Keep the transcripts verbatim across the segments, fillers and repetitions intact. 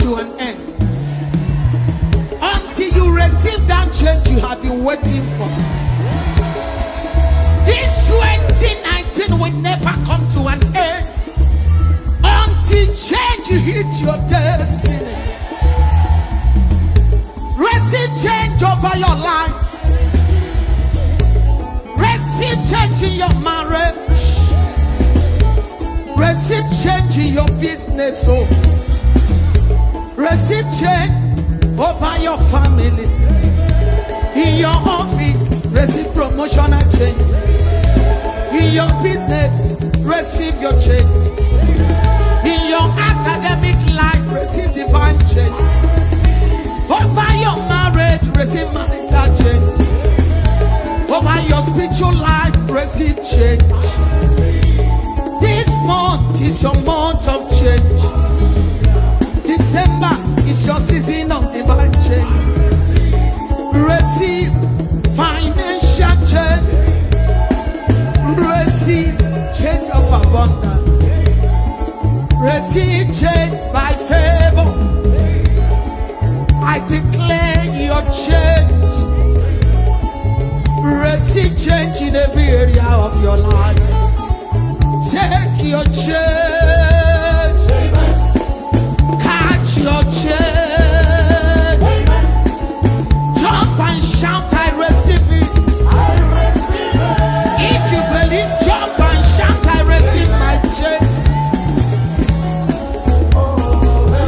to an end until you receive that change you have been waiting for. This twenty nineteen will never come to an end until change hit your destiny. Receive change over your life. Receive change in your marriage. Receive change in your business. Oh, receive change over your family. In your office, receive promotional change. In your business, receive your change. In your academic life, receive divine change. Over your marriage, receive marital change. Over your spiritual life, receive change. This month is your month of change. December is your season of divine change. Receive financial change. Receive change of abundance. Receive change by favor. I declare your change. Receive change in every area of your life. Take your change. Catch your change. Jump and shout, "I receive it." If you believe, jump and shout, "I receive my change."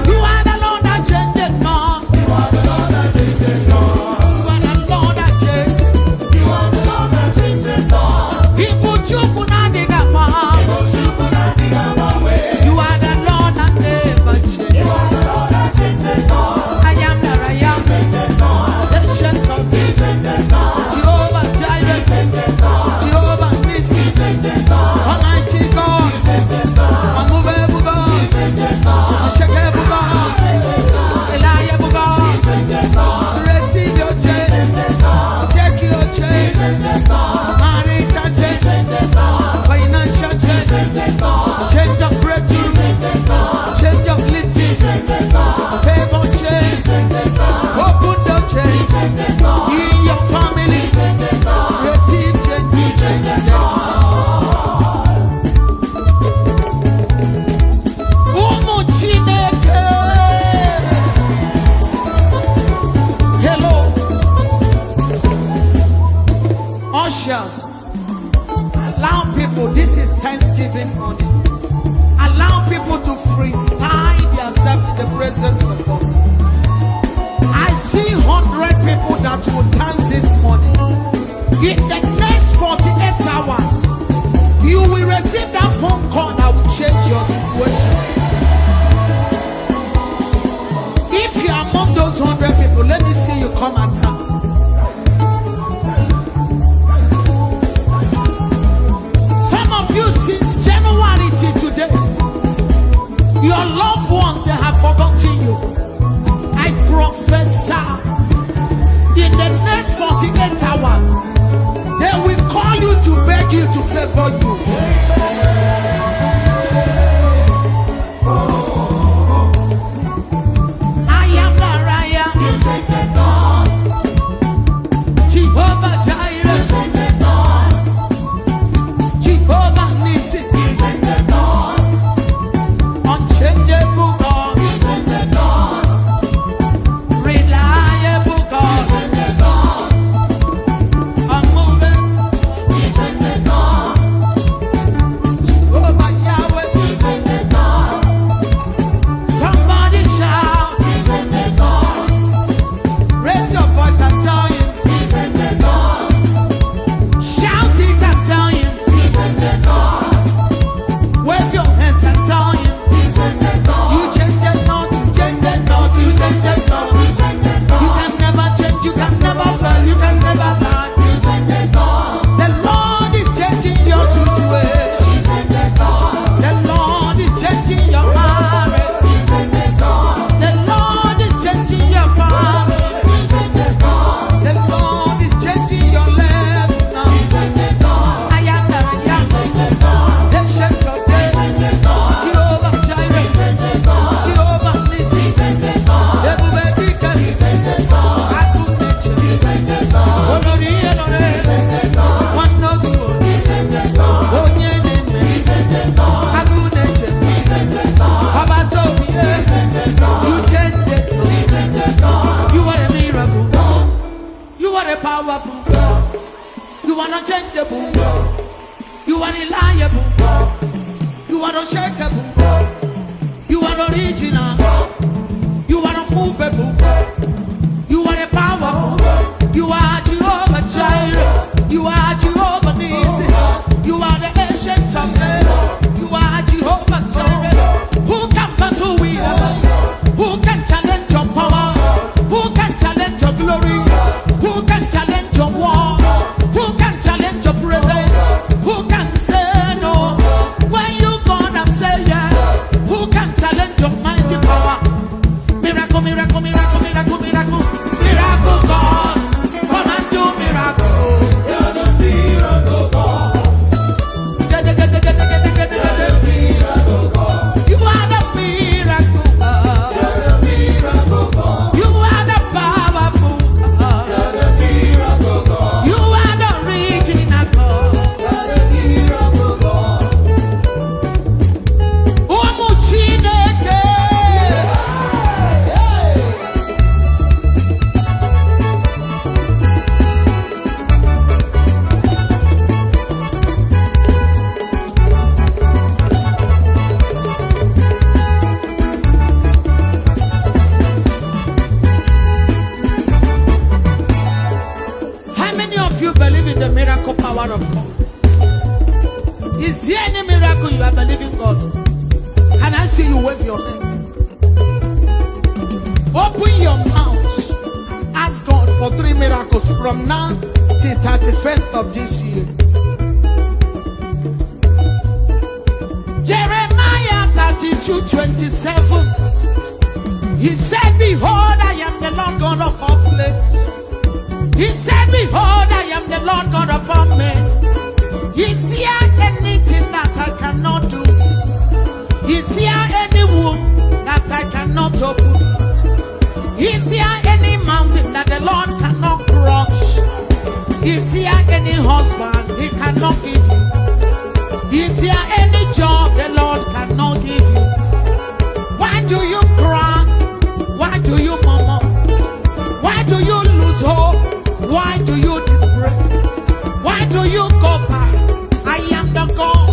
You are the Lord that changeth not. You are the Lord that changeth. Ibu Chukwu na-adịghị agbanwe. You are the Lord that never change. I am that I am. Ancient of days. Jehovah Jireh. Jehovah Nissi. Almighty God. Unmovable God. Unshakable God. Reliable God. Receive your change. Take your change. Marital change. Financial change. Change of breakthrough. Change of lifting. Favor change. Open door change. In your family. Receive change. Change. Ụmụ Chineke. Hello. Ushers, allow people, this is Thanksgiving morning. Allow people to freestyle themselves in the presence of God. I see hundred people that will dance this morning. In the next forty-eight hours, you will receive that phone call that will change your situation. If you are among those hundred people, let me see you come and dance. Some of you, since January till today, your loved ones, they have forgotten you. I prophesy, in the next forty-eight hours, they will call you to beg you to favor you. I am that I am. Jehovah Jireh. Jehovah Nissi. Unchangeable God. Reliable God. Unmovable. Jehovah Yahweh. Somebody shout. Raise your voice and tell him. Shout it and tell him. Wave your hands and tell him. You change it not, you change it not, you change it not. You can never change, you can never fail, you can never lie. The Lord is changing your situation. The Lord is changing your marriage. The Lord is changing your family. The Lord is changing your level now. I am that I am. Ancient of days. Powerful God. You are unchangeable God. You are reliable God. You are unshakable God. You are original God. You are unmovable God. You are a powerful God. You are Jehovah Jireh. You are Jehovah Nissi. You are the ancient of days. You are Jehovah Jireh. Who can battle with you? Who can challenge your power? Who can challenge your glory? Who can challenge your war? Who can challenge your presence? Who can say no? When you God have said yes, who can challenge your mighty power? Miracle, miracle, miracle, miracle, miracle, miracle God. Come and do miracle. You're the miracle God. You are the miracle God. You are the powerful God. You are the original God. Ụmụ Chineke. How many of you believe in the miracle power of God? Is there any miracle you are believing God for? Can I see you wave your hand? Open your mouth. Ask God for three miracles from now till thirty-first of this year. Jeremiah thirty-two twenty-seven. He said, "Behold, I am the Lord God of all flesh." He said, "Behold, I am the Lord God of all men. Is there anything that I cannot do? Is there any womb that I cannot open? Is there any mountain that the Lord cannot crush? Is there any husband he cannot give you? Is there any job the Lord cannot give you?" Why do you cry? Why do you murmur? Why do you lose hope? Why do you desperate? Why do you go back? I am the God.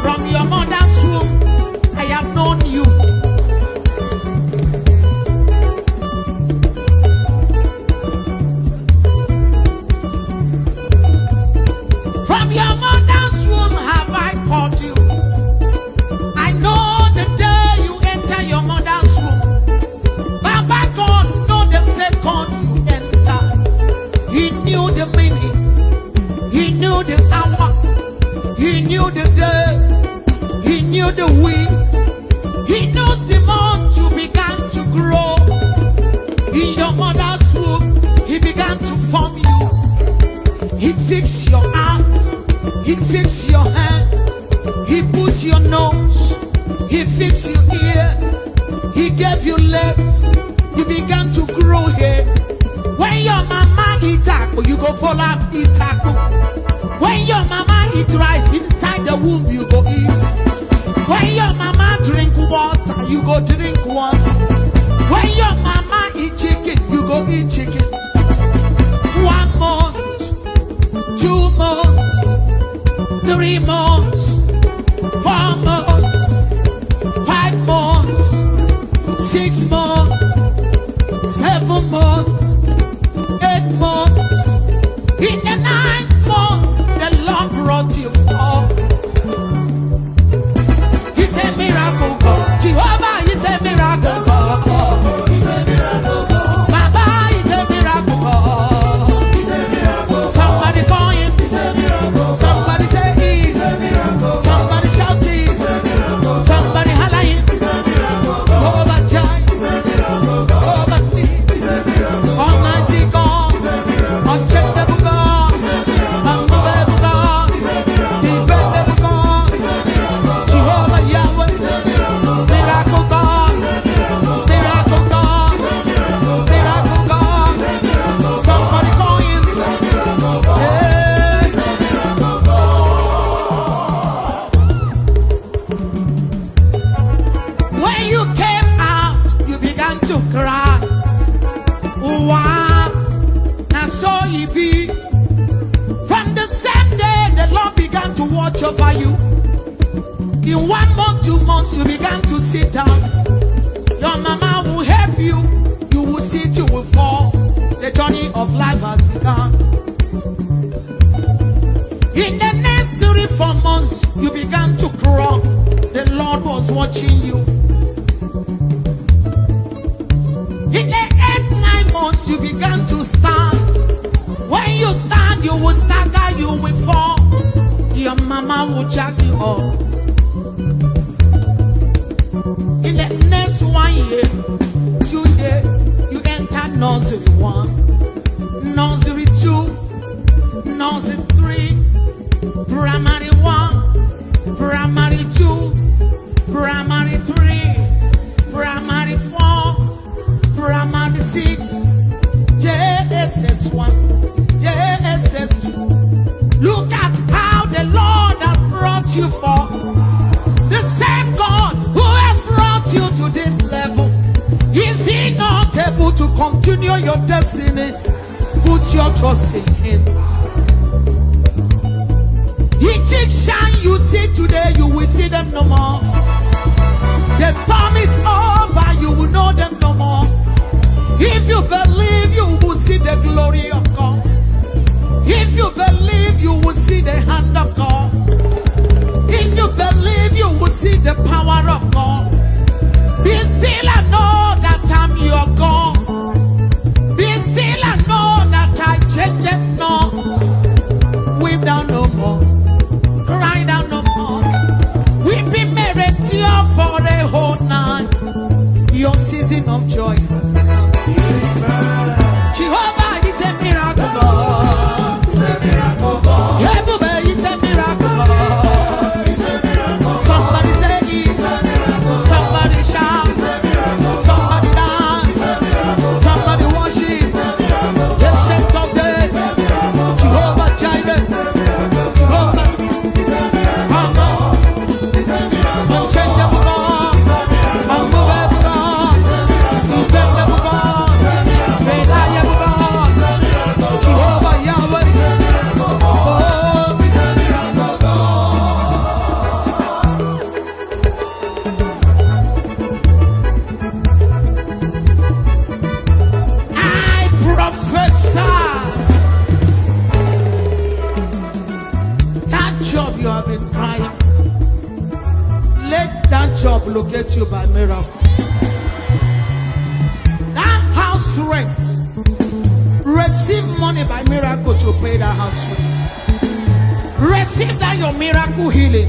From your mother's womb, I have known you. From your mother's womb have I called you. I know the day you enter your mother's womb. Baba God know the second you enter. He knew the minute. He knew the hour. He knew the day. He knew the week. He knows the month you began to grow. In your mother's womb, he began to form you. He fixed your eyes. He fixed your hand. He put your nose. He fixed your ear. He gave you legs. You began to grow here. When your mama eat akpu, you go follow am eat akpu. When your mama eat rice inside the womb, you go eat. When your mama drink water, you go drink water. When your mama eat chicken, you go eat chicken. One month, two months, three months, four months, five months, six months, seven months, eight months. In the ninth month, the Lord brought you forth. He's a miracle God. Jehovah is a miracle God. Baba is a miracle God. Somebody call him. Somebody say he's. Somebody shout he's. over you. In one month, two months, you began to sit down. Your mama will help you. You will sit, you will fall. The journey of life has begun. In the next three, four months, you began to crawl. The Lord was watching you. In the eight, nine months, you began to stand. When you stand, you will stagger, you will fall. Your mama will jack you up. In the next one year, two years, you enter nursery one, nursery two, nursery three, primary one, primary two, primary three, primary four, primary six, J S S one, J S S two. Look at how the Lord has brought you forth. The same God who has brought you to this level, is he not able to continue your destiny? Put your trust in him. Egyptian you see today, you will see them no more. The storm is over, you will know them no more. If you believe, you will see the glory of God. If you believe, you will see the hand of God. If you believe, you will see the power of God. Be still and know that I'm your God. Be still and know that I change it not. Weep thou no more, cry thou no more. Weeping may endure for a whole night. Your season of joy has come. Jehovah is a miracle God. Ebube is a miracle God. Somebody say it. Somebody shout. Somebody dance. Somebody worship. Ancient of days. Jehovah Jireh. Jehovah. Unchangeable God. Unmovable God. Dependable God. Reliable God. Jehovah Yahweh. Oh. I prophesy that job you have been crying for, let that job locate you by miracle. That house rent, receive money by miracle to pay that house rent. Receive that your miracle healing.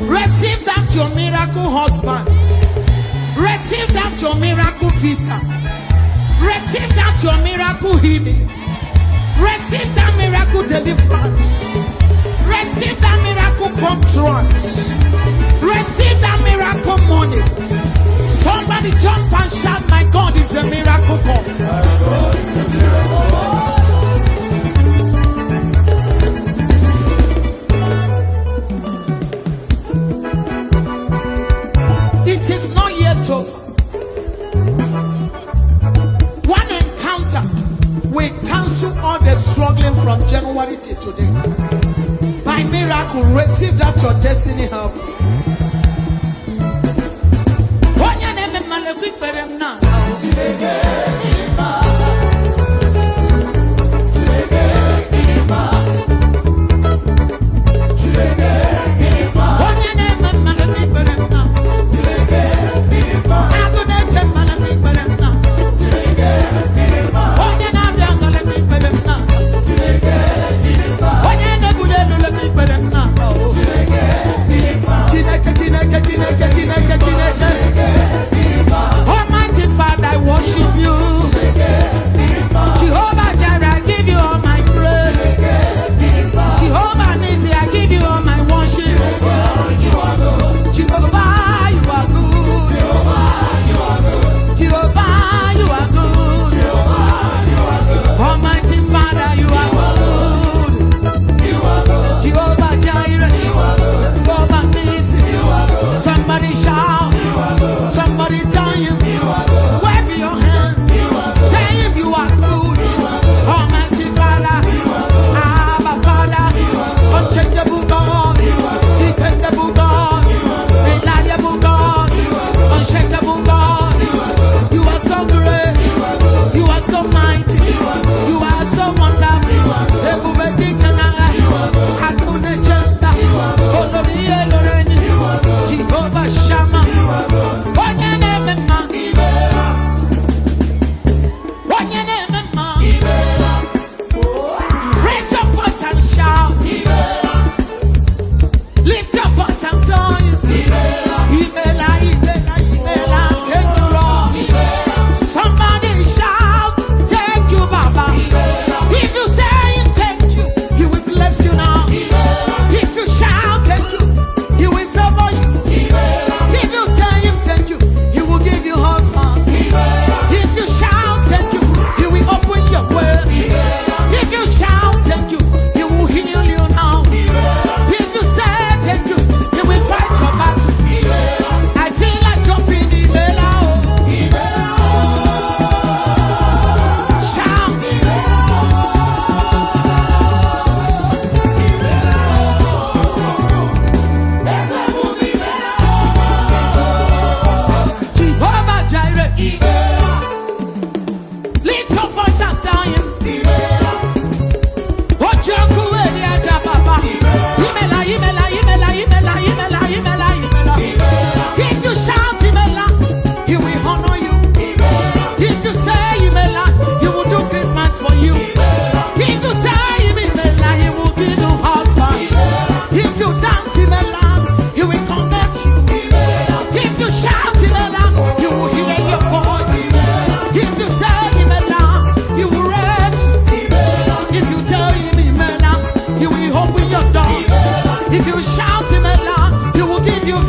Receive that your miracle husband. Receive that your miracle visa. Receive that your miracle healing. Receive that miracle deliverance. Receive that miracle contract. Receive that miracle money. Somebody jump and shout, "My God is a miracle God." It is not yet over. One encounter will cancel all the struggling from January till today. By miracle, receive that your destiny help. Onye na-eme mma na-ekwe ikpere m na Onye na-eme mma na-ekpe ikpere m na. Agụ na-eche mma na-ekpe ikpere m na. Onye na-abịa ọzọ na-ekpe ikpere m na. Onye na-ebuli elu na-ekpe ikpere m na.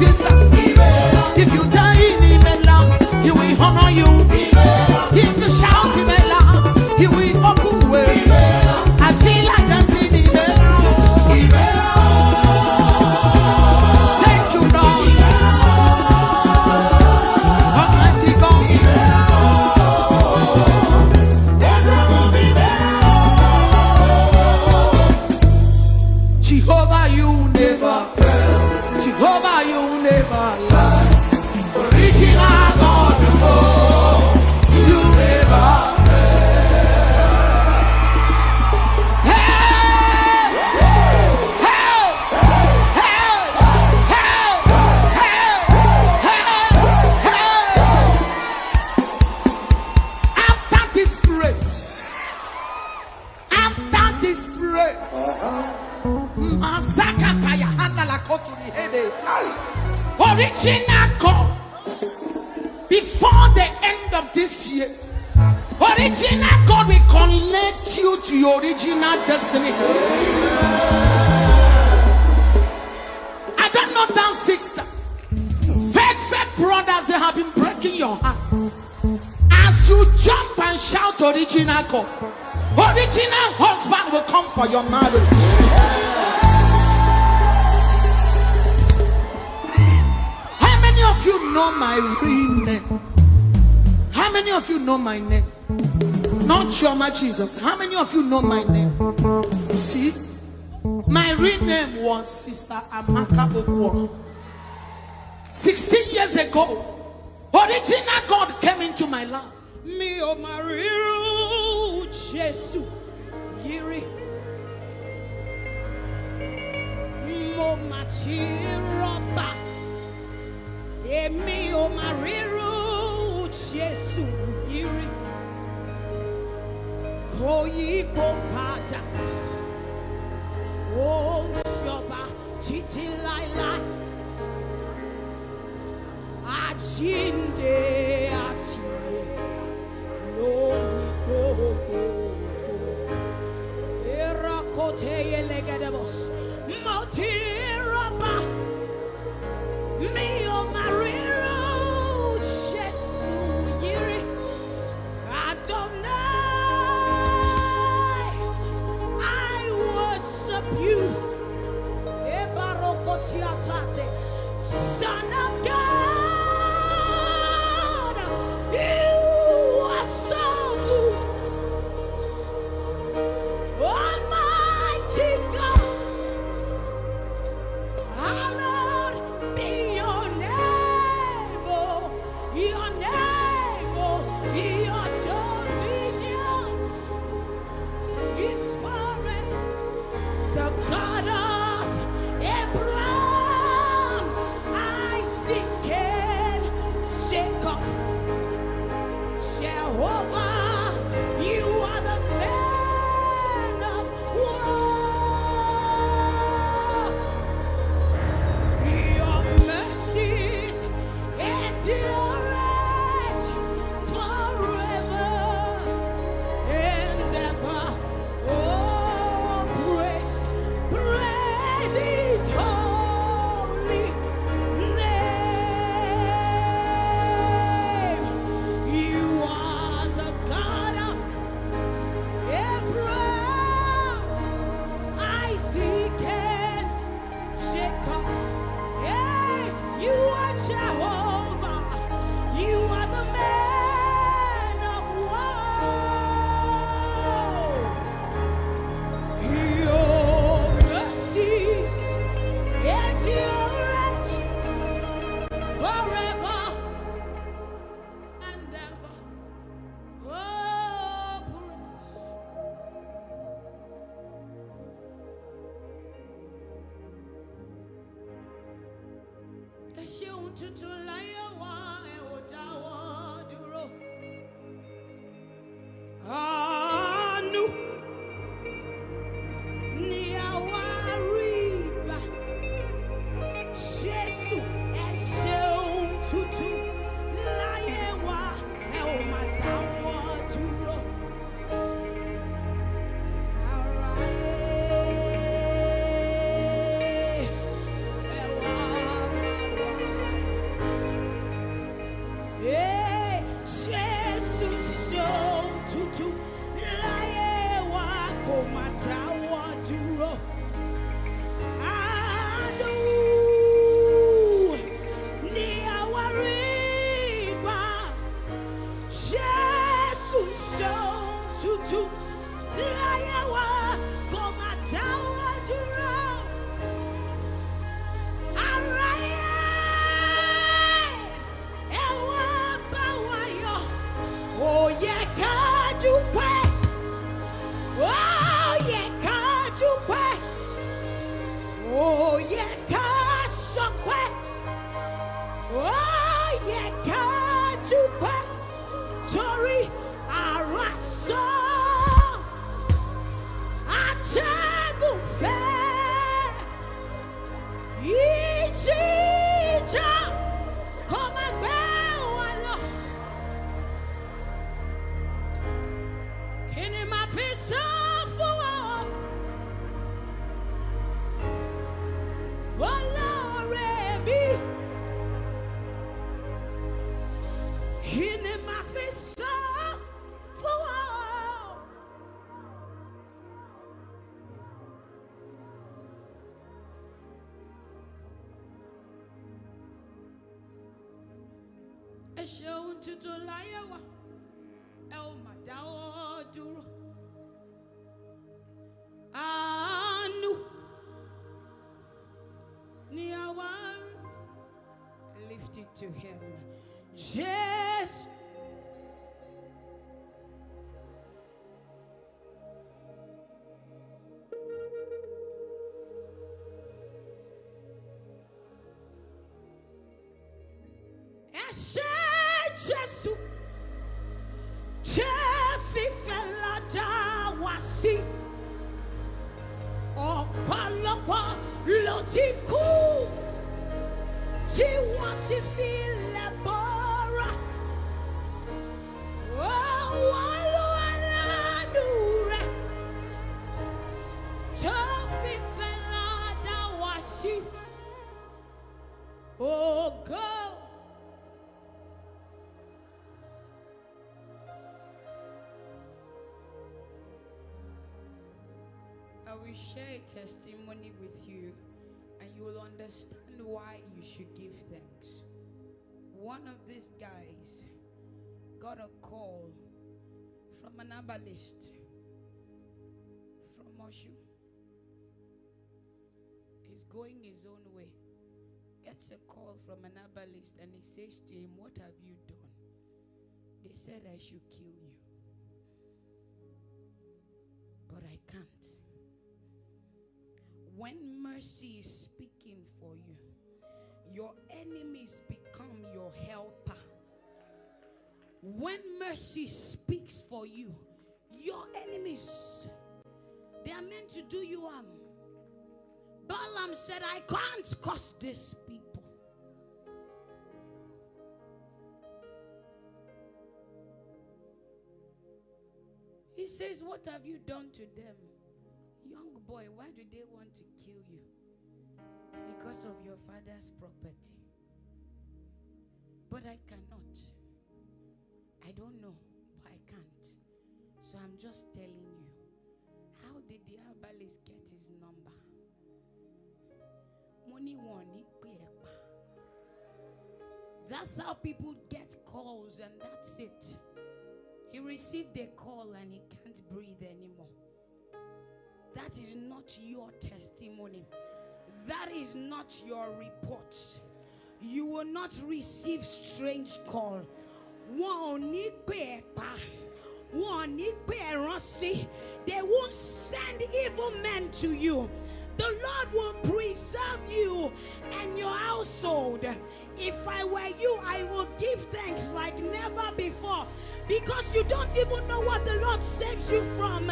If you tell him Imela, he will honor you. If you shout Imela, he will open way. I feel like dancing Imela. Thank you, Lord. Almighty God. Jehovah, you never fail. Jehovah, you never lie. Original God, oh, you never fail. Hey! Hey! Hey! After this praise, after this praise, Masakata Yahanda Lakotu Nihede. Original God, before the end of this year, original God will connect you to your original destiny. I don't know that sister. Fake, fake brothers, they have been breaking your heart. As you jump and shout, original God, original husband will come for your marriage. How many of you know my real name? How many of you know my name? Not Chioma Jesus. How many of you know my name? See, my real name was Sister Amaka Okworo. Sixteen years ago, original God came into my life. Mi ò mà rírú Jésù yìí rí. Mo mà ti rọ́bà. Èmi ò mà rírú Jésù yìí rí. Kò yípo padà. Ó ń ṣọba títí láéláé. Àjíǹde àti lórí gbogbo. Erakote yelegedebos. Mo ti rọ́bà. Mi ò mà rírú Jésù yìí rí. Adonai, I worship you. Ebarokotiatate. Son of God, you are so good. Almighty God, hallowed be your name, oh, your name, oh, your dominion is forever. The God of Abraham, Isaac, and Jacob. Jehovah, you are the man of war. Your mercies endureth forever and ever. Oh, praise, praise his holy name. You are the God of Abraham, Isaac, and Jacob. Hey, you are Jehovah. You are the man of war. Your mercies endureth forever and ever. Oh, praise. Ẹ ṣeun tuntun láyé wa, ẹ ò dáwọ́ dúró. Àánú ni àwa rí gbà. Jésù, ẹ ṣeun tuntun láyé wa, ẹ ò mà dáwọ́ dúró. Aráyé, ẹ wá bá wa Kí ni màá fi san fún ọ? Ẹ ṣe ohun tuntun láyé wa, ẹ ò mà dáwọ́ dúró. Àánú ni àwa rí. Lift it to him. Jésù. Ẹ ṣé Jésù, ṣé fífẹ́ la dá wa sí? Ọ̀pọ̀lọpọ̀ ló ti kú tí wọ́n ti fi ilẹ̀ bọ́ra. Owó Olúwa lánú rẹ̀ tó fífẹ́ la dá wa sí. Ògo. I will share a testimony with you, and you will understand why you should give thanks. One of these guys got a call from an herbalist from Osun. He's going his own way. Gets a call from an herbalist and he says to him, "What have you done?" They said, "I should kill you. But I can't." When mercy is speaking for you, your enemies become your helper. When mercy speaks for you, your enemies, they are meant to do you harm. Balaam said, "I can't curse these people." He says, "What have you done to them? Young boy, why do they want to kill you?" "Because of your father's property. But I cannot. I don't know, but I can't. So I'm just telling you." How did the herbalist get his number? Wọ́n ní wọn ò ní pè ẹ́ pa. That's how people get calls and that's it. He received a call and he can't breathe anymore. That is not your testimony. That is not your report. You will not receive strange call. Wọn ò ní pè ẹ́ pa. Wọn ò ní pè ẹ́ ránṣẹ́. They won't send evil men to you. The Lord will preserve you and your household. If I were you, I will give thanks like never before, because you don't even know what the Lord saves you from.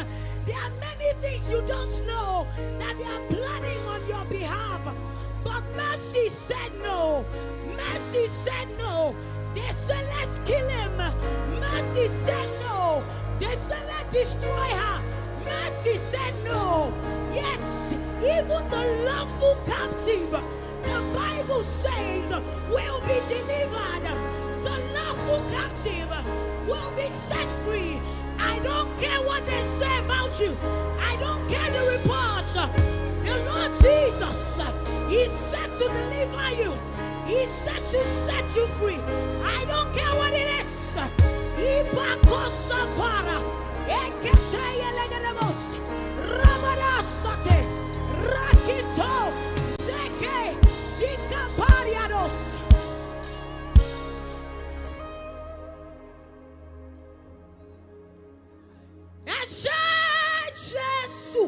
There are many things you don't know that they are planning on your behalf. But mercy said no. Mercy said no. They said, "Let's kill him." Mercy said no. They said, "Let's destroy her." Mercy said no. Yes, even the lawful captive, the Bible says, will be delivered. The lawful captive will be set free. I don't care what they say about you. I don't care the report. The Lord Jesus is set to deliver you. He's set to set you free. I don't care what it is. Ibakosapara. Eketeyelegeremos. Rabarasate. Rakito. Zeke. Zikapariados. Ẹ ṣé Jésù,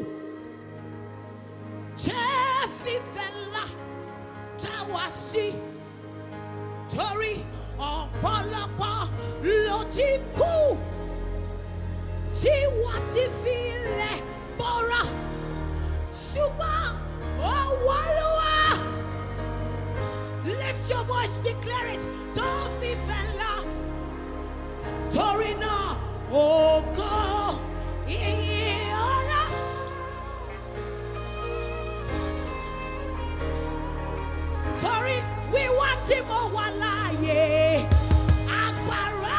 ṣé fífẹ́ ńlá tá wá sí? Torí ọ̀pọ̀lọpọ̀ ló ti kú tí wọ́n ti fi ilẹ̀ bọ́ra. Ṣùgbọ́n owó Olúwa, lift your voice, declare it, tó fífẹ́ ńlá. Torí náà, ògo, ìyìn, ọlá. Torí wíwà tí mo wà láàyè, agbára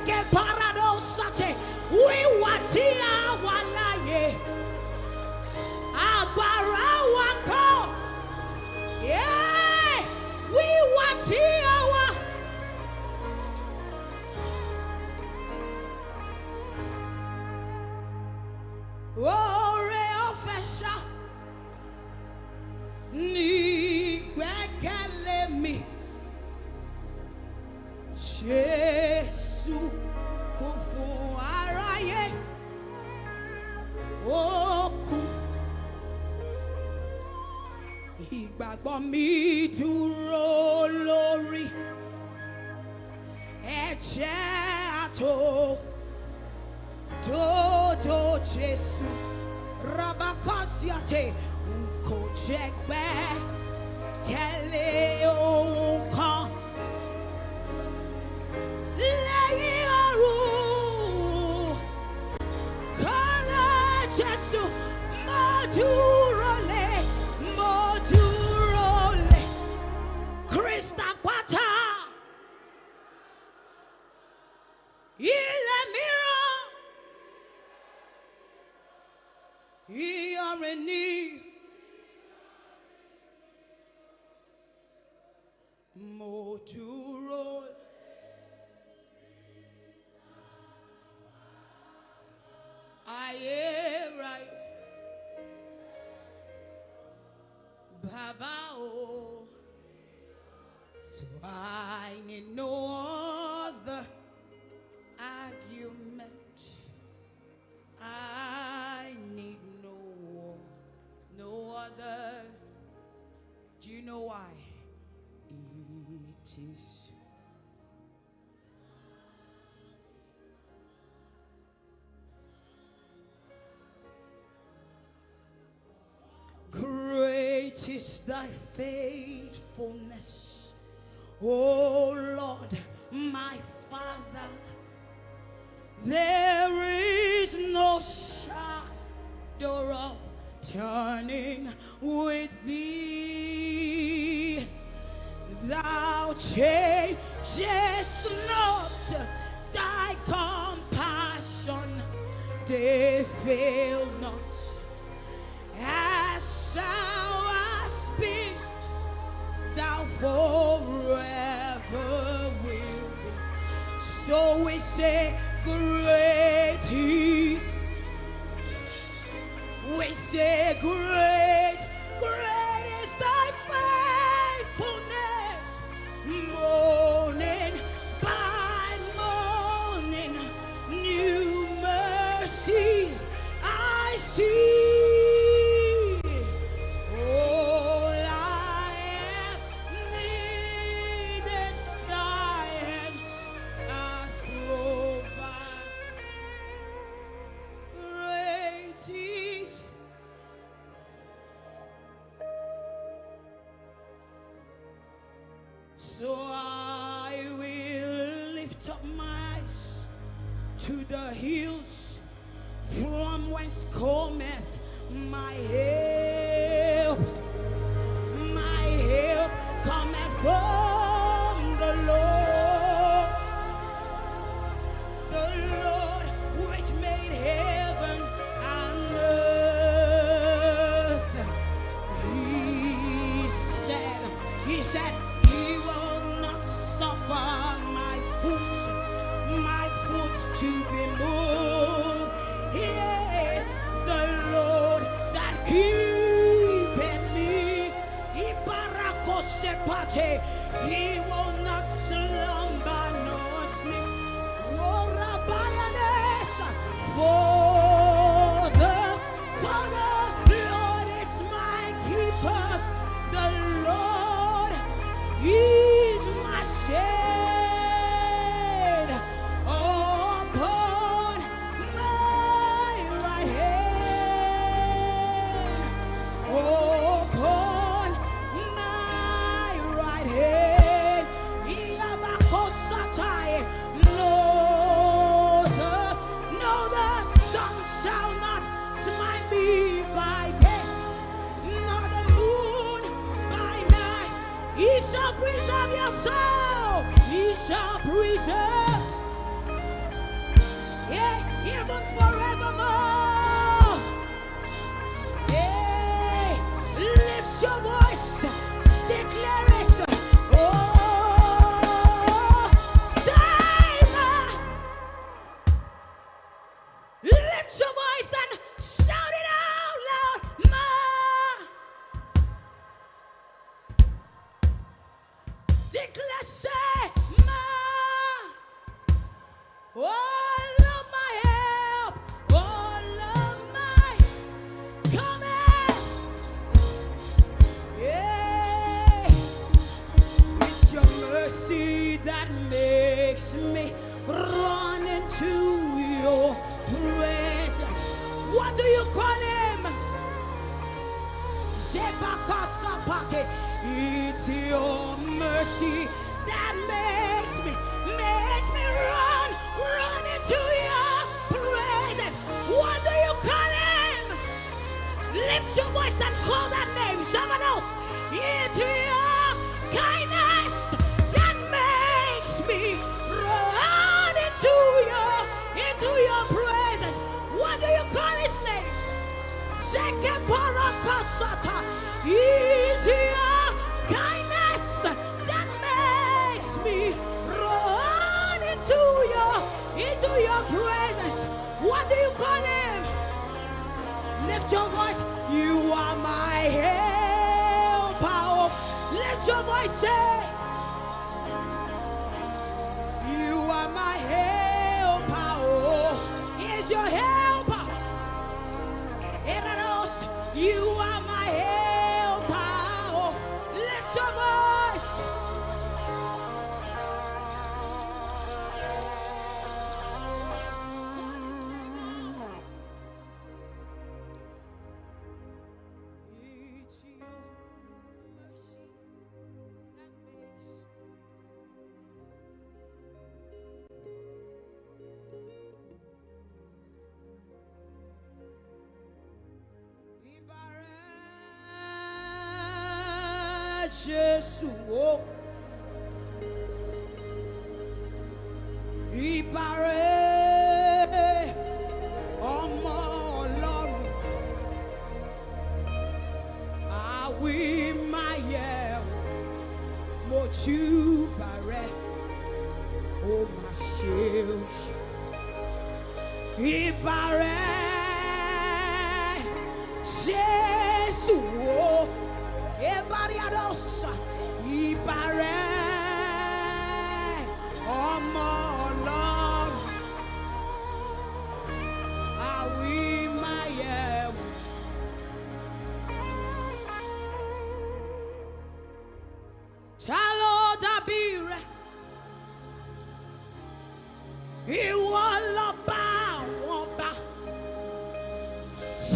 Ke paradosate, wíwà tí a wà láàyè, agbára wa kọ́. Yeah, wíwà tí a wà. Oore ọ̀fẹ́ ṣá ni ìgbẹ́kẹ̀lé mi. Jésù kú fún aráyé, ó kú. Ìgbàgbọ́ mi dúró lórí ẹ̀jẹ̀ àtò dodo Jésù. Rabakasiate, n kò jẹ́ gbẹ́kẹ̀lé ohun kan lẹ́yìn ọ̀run. Kọ́lá Jésù, mo dúró lé, mo dúró lé. Kristi àpáta, ilẹ̀ mìíràn, ìyọ̀rìn ni. Mo dúró ayérayé, Bàbá o. So I need no other argument. I need no, no other. Do you know why? It is Great is thy faithfulness, O Lord, my Father. There is no shadow of turning with thee. Thou changest not, thy compassion, they fail not. As thou hast been, thou forever will be. So we say, great is, we say, great, great is thy faithfulness. Morning by morning, new mercies I see. All I have needed, thy hands have provided. Great is So I will lift up my eyes to the hills, from whence cometh my help. My help cometh from the Lord, the Lord which made heaven and earth. He said, He said, He will not suffer my foot, my foot to be moved. He, the Lord that keepeth me, Ibarakosepate, even forevermore. Hey, lift your voice, declare it. Oh, say, Ma. Lift your voice and shout it out loud, Ma. Declare, say, Ma. All of my help, all of my coming. Yeah. It's your mercy that makes me run into your presence. What do you call him? Zebakasapate. It's your mercy that makes me, makes me run, run into your presence. What do you call him? Lift your voice and call that name. Someone else. It's your kindness that makes me run into your, into your presence. What do you call his name? Shekeparakasata. It's your kindness that makes me run into your, into your presence. What do you call him? Lift your voice. You are my helper. Oh. Lift your voice. Say, you are my helper. Oh. He is your helper. Eranos, you are my helper. Oh. Lift your voice. It's your mercy that makes Ìbàrẹ̀ Jésù o. Ìbàrẹ̀ ọmọ Ọlọ́run. Àwí máa yẹ o. Mo júbà rẹ. Ó máa ṣe o. Ìbàrẹ̀ Jésù o. Ebariadosa. Ìbàrẹ̀ ọmọ Ọlọ́run. Àwí máa yẹ wò. Ta ló dàbí rẹ? Ìwọ lọ́ba àwọn ọba.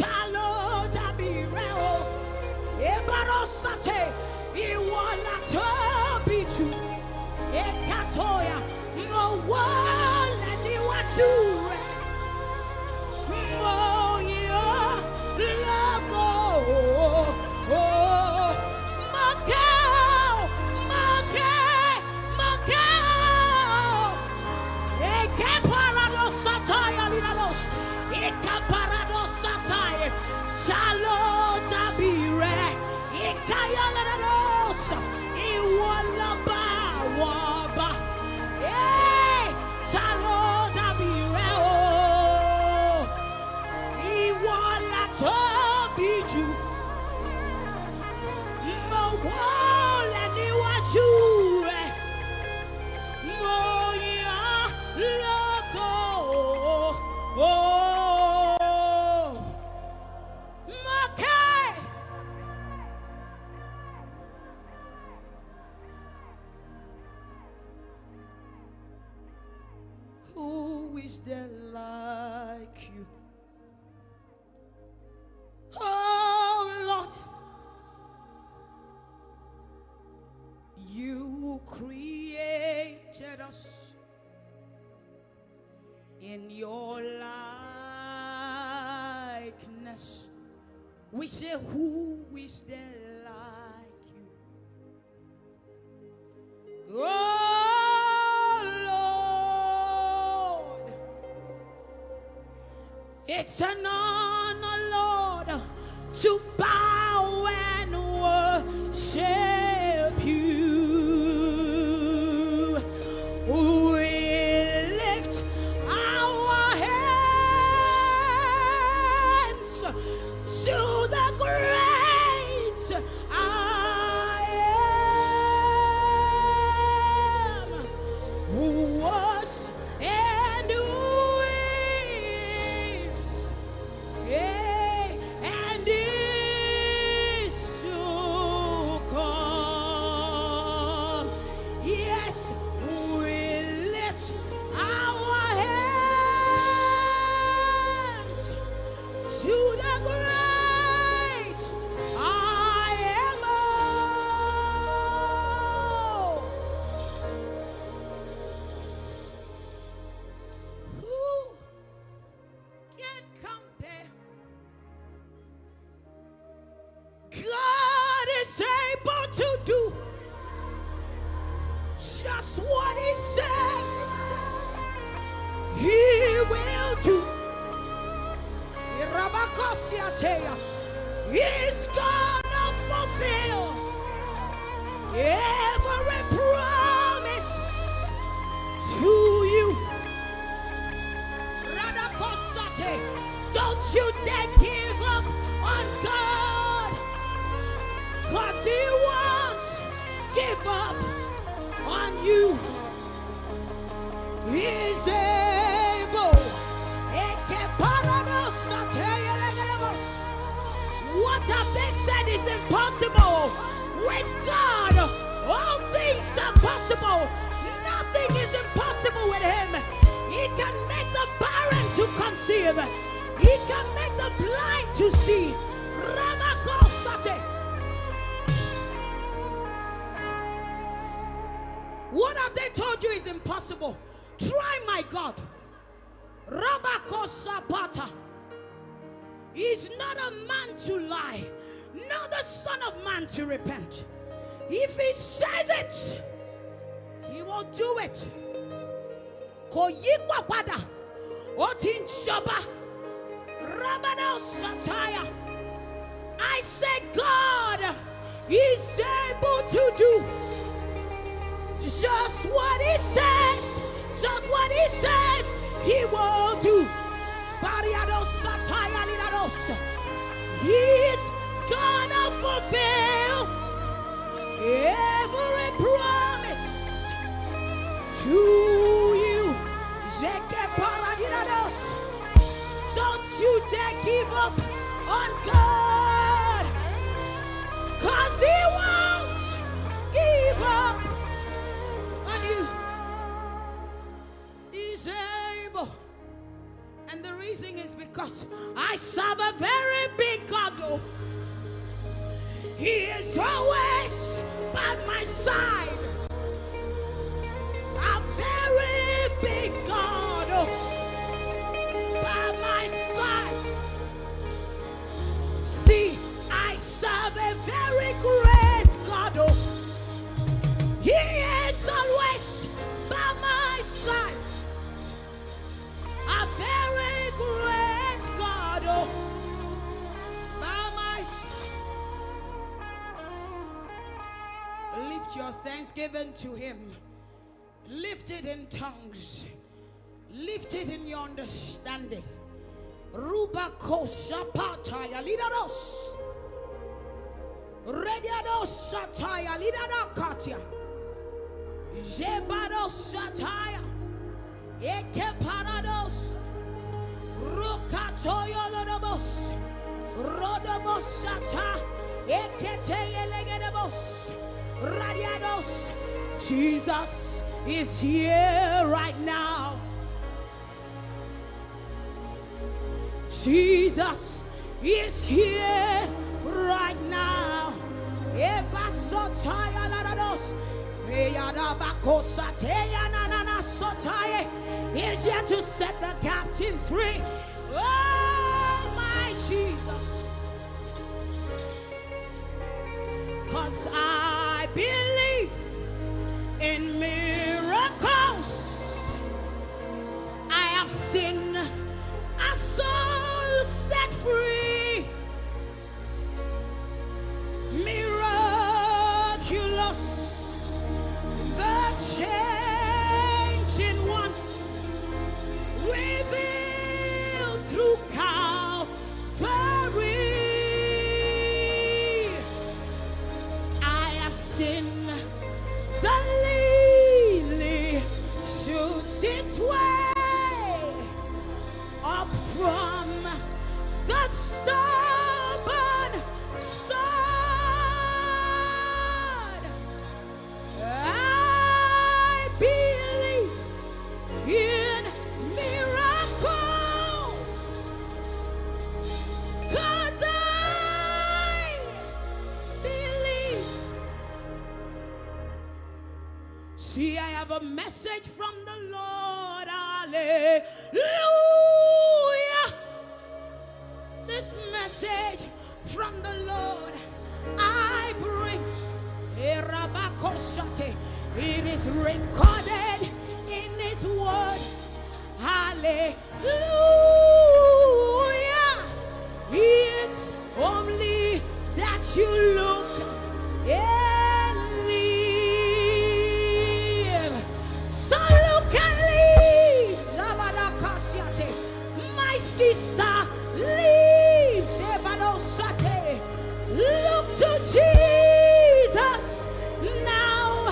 Ta ló dàbí rẹ o? Ìbárò sàté, ìwọ la tóbi jù. Ìkàtọ̀yà, mo wọlé níwájú rẹ. Mo yìn ọ́ lógo. Mo kẹ́ ọ́, mo kẹ́, mo kẹ́ ọ́. Eke parado sataya linados. Ika parado sataya. Ta ló dàbí rẹ? Ika ya linados. Ìwọ lọ́ba àwọn ọba. Hey, ta ló dàbí rẹ o? Ìwọ la tóbi jù. Mo wólẹ̀ níwájú rẹ. Mo yìn ọ́ lógo. Mo kẹ́. Who is there like you? Oh Lord, you created us in your likeness. We say, who is there like you? Oh Lord, It's an honor, Lord, to bow and worship you. We lift our hands to the great I am, who was and who is, eh, and is to come. Yes, we lift our hands to the great I am. Who can compare? God is able to do just what He says He will do. Irabakosiatea. He's gonna fulfill every promise to you. Radakosate. Don't you dare give up on God, 'cause He won't give up on you. He's able. Ekeparadosateyelegedebos. What have they said is impossible? With God, all things are possible. Nothing is impossible with Him. He can make the barren to conceive. He can make the blind to see. Ramakosate. What have they told you is impossible? Try my God. Rabakosapata. He's not a man to lie, not the son of man to repent. If He says it, He will do it. Kò yí pọ̀ padà. Ó ti ń jọba. Rabadosataya. I say God is able to do just what He says, just what He says He will do. Bariadosataya lidados. He's gonna fulfill every promise to you. Zeke paradidados. Don't you dare give up on God, 'cause He won't give up on you. He's able. And the reason is because I serve a very big God. Oh. He is always by my side. A very big God, oh, by my side. See, I serve a very great God. Oh. He is always by my side. A very great God, oh, by my side. Lift your thanksgiving to Him. Lift it in tongues. Lift it in your understanding. Ruba kosha pataya lidados. Rediados sataya lidadakatia. Jebados sataya. Eke parados. Rukatoyo lodobos. Rodobos sata. Eke teyelegedebos. Radiados. Jesus is here right now. Jesus is here right now. Ebasotaya larados. Eyarabakosateya nananasotaye. He is here to set the captive free. Oh, my Jesus. 'Cause I believe in miracles. I have seen, I saw A message from the Lord. Hallelujah. This message from the Lord I bring. It is recorded in His word. Hallelujah. It's only that you look and live. So look and live. Zabadakasiate. My sister, live. Zebadosate. Look to Jesus now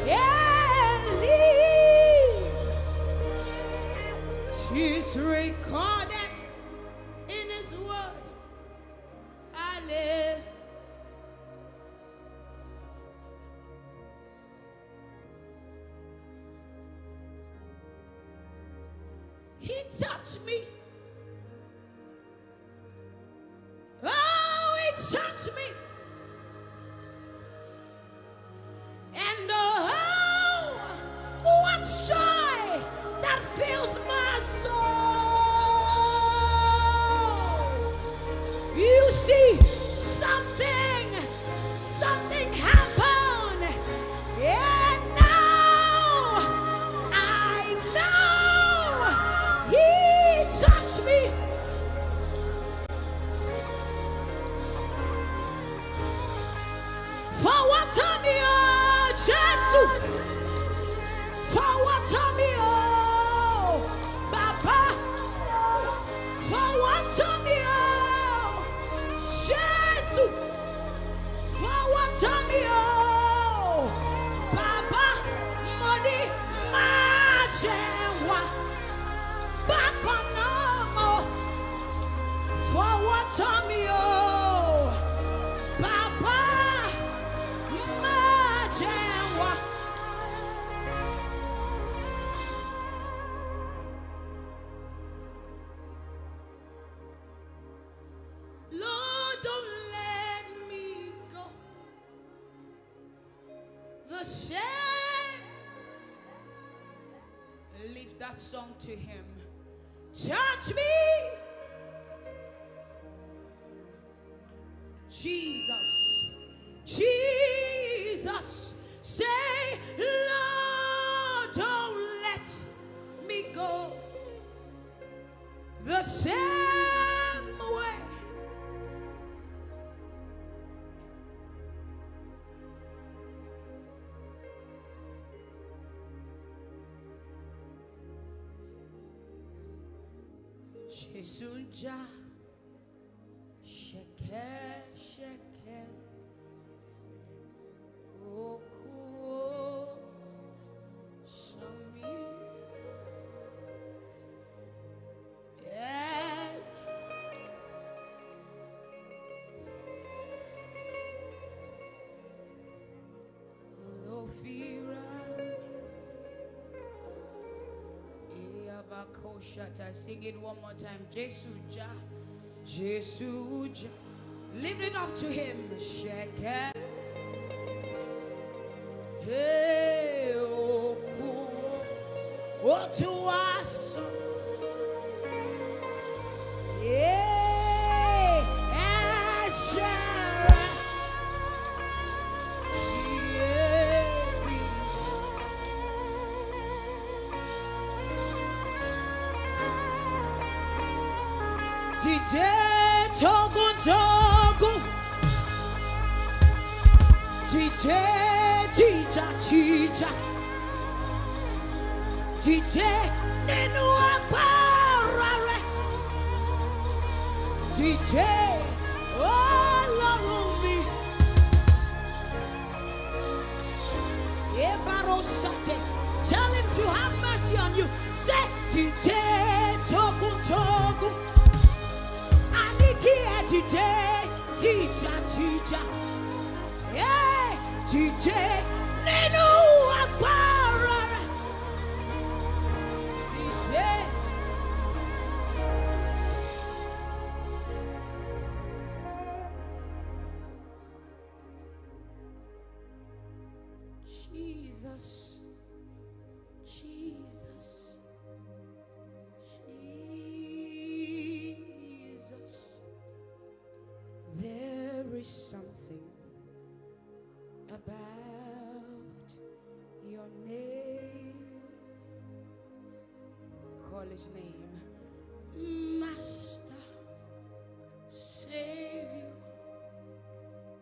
and live. She's recorded in His word. Hallelujah. He touched me. Oh, He touched me. And oh, what joy that fills my soul. You see, something, something happened. And now I know He touched me. Fọwọ́ tọ́ mi o, Jésù. Fọwọ́ tọ́ mi o, Bàbá. Fọwọ́ tọ́ mi o, Jésù. Fọwọ́ tọ́ mi o, Bàbá. Mo ní má jẹ́ wà bákan náà mọ́. Fọwọ́ tọ́ mi o, Bàbá, má jẹ́ wà. Lord, don't let me go the same. Leave that song to Him. Touch me, Jesus, Jesus. Say, Lord, don't let me go the same way. Jésù ń jà ṣẹ̀kẹ̀ṣẹ̀kẹ̀ òkú sàn mí. Yeah. Ló fi rà. Eyabakoshata. Sing it one more time. Jésù jà. Jésù jà. Lift it up to Him. Ṣẹ̀kẹ̀. Hey, òkú. Ó tú wá sàn. Yeah, ẹ̀ṣẹ̀ rẹ̀. Yeah. Dìde togun-togun. Dìde tìjàtìjà. Dìde nínú agbára rẹ. Dìde, Ọlọ́run mi. Ebarosate. Tell Him to have mercy on you. Say, dìde togun-togun. A ní kí ẹ dìde tìjàtìjà. Hey, dìde nínú agbára rẹ. Dìde. Jesus. Something about your name. Call his name. Master, Savior,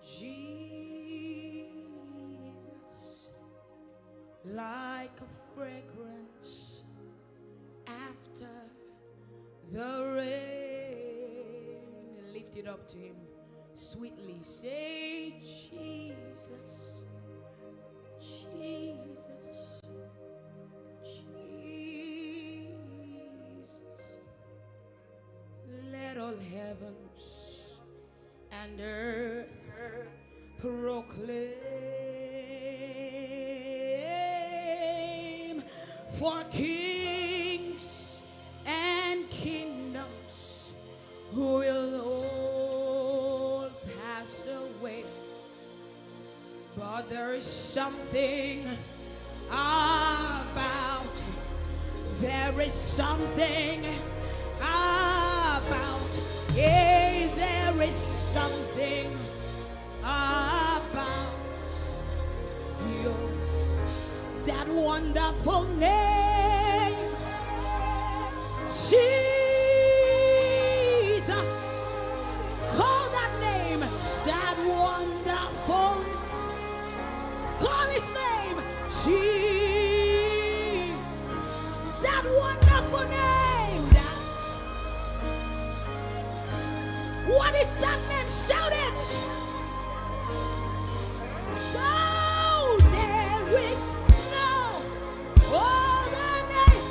Jesus. Like a fragrance after the rain. Lift it up to him sweetly. Say, "Jesus, Jesus, Jesus." Let all heavens and earth proclaim, for kings and kingdoms will all pass away. But there is something about, there is something about, hey, there is something about your, that wonderful name, Jesus. Call that name, that wonderful. Call his name, Jesus. That wonderful name. That, what is that name? Shout it. No, there is no other name.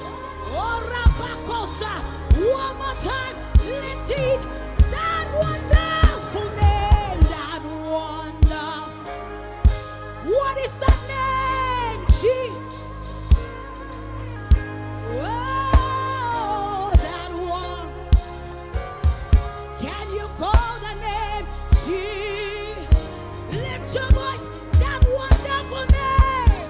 Oh, Rabakosa. One more time. Lift it. That wonderful name. That wonderful. What is that name? Jesus. Oh, that one. Can you call the name Jesus? Lift your voice. That wonderful name.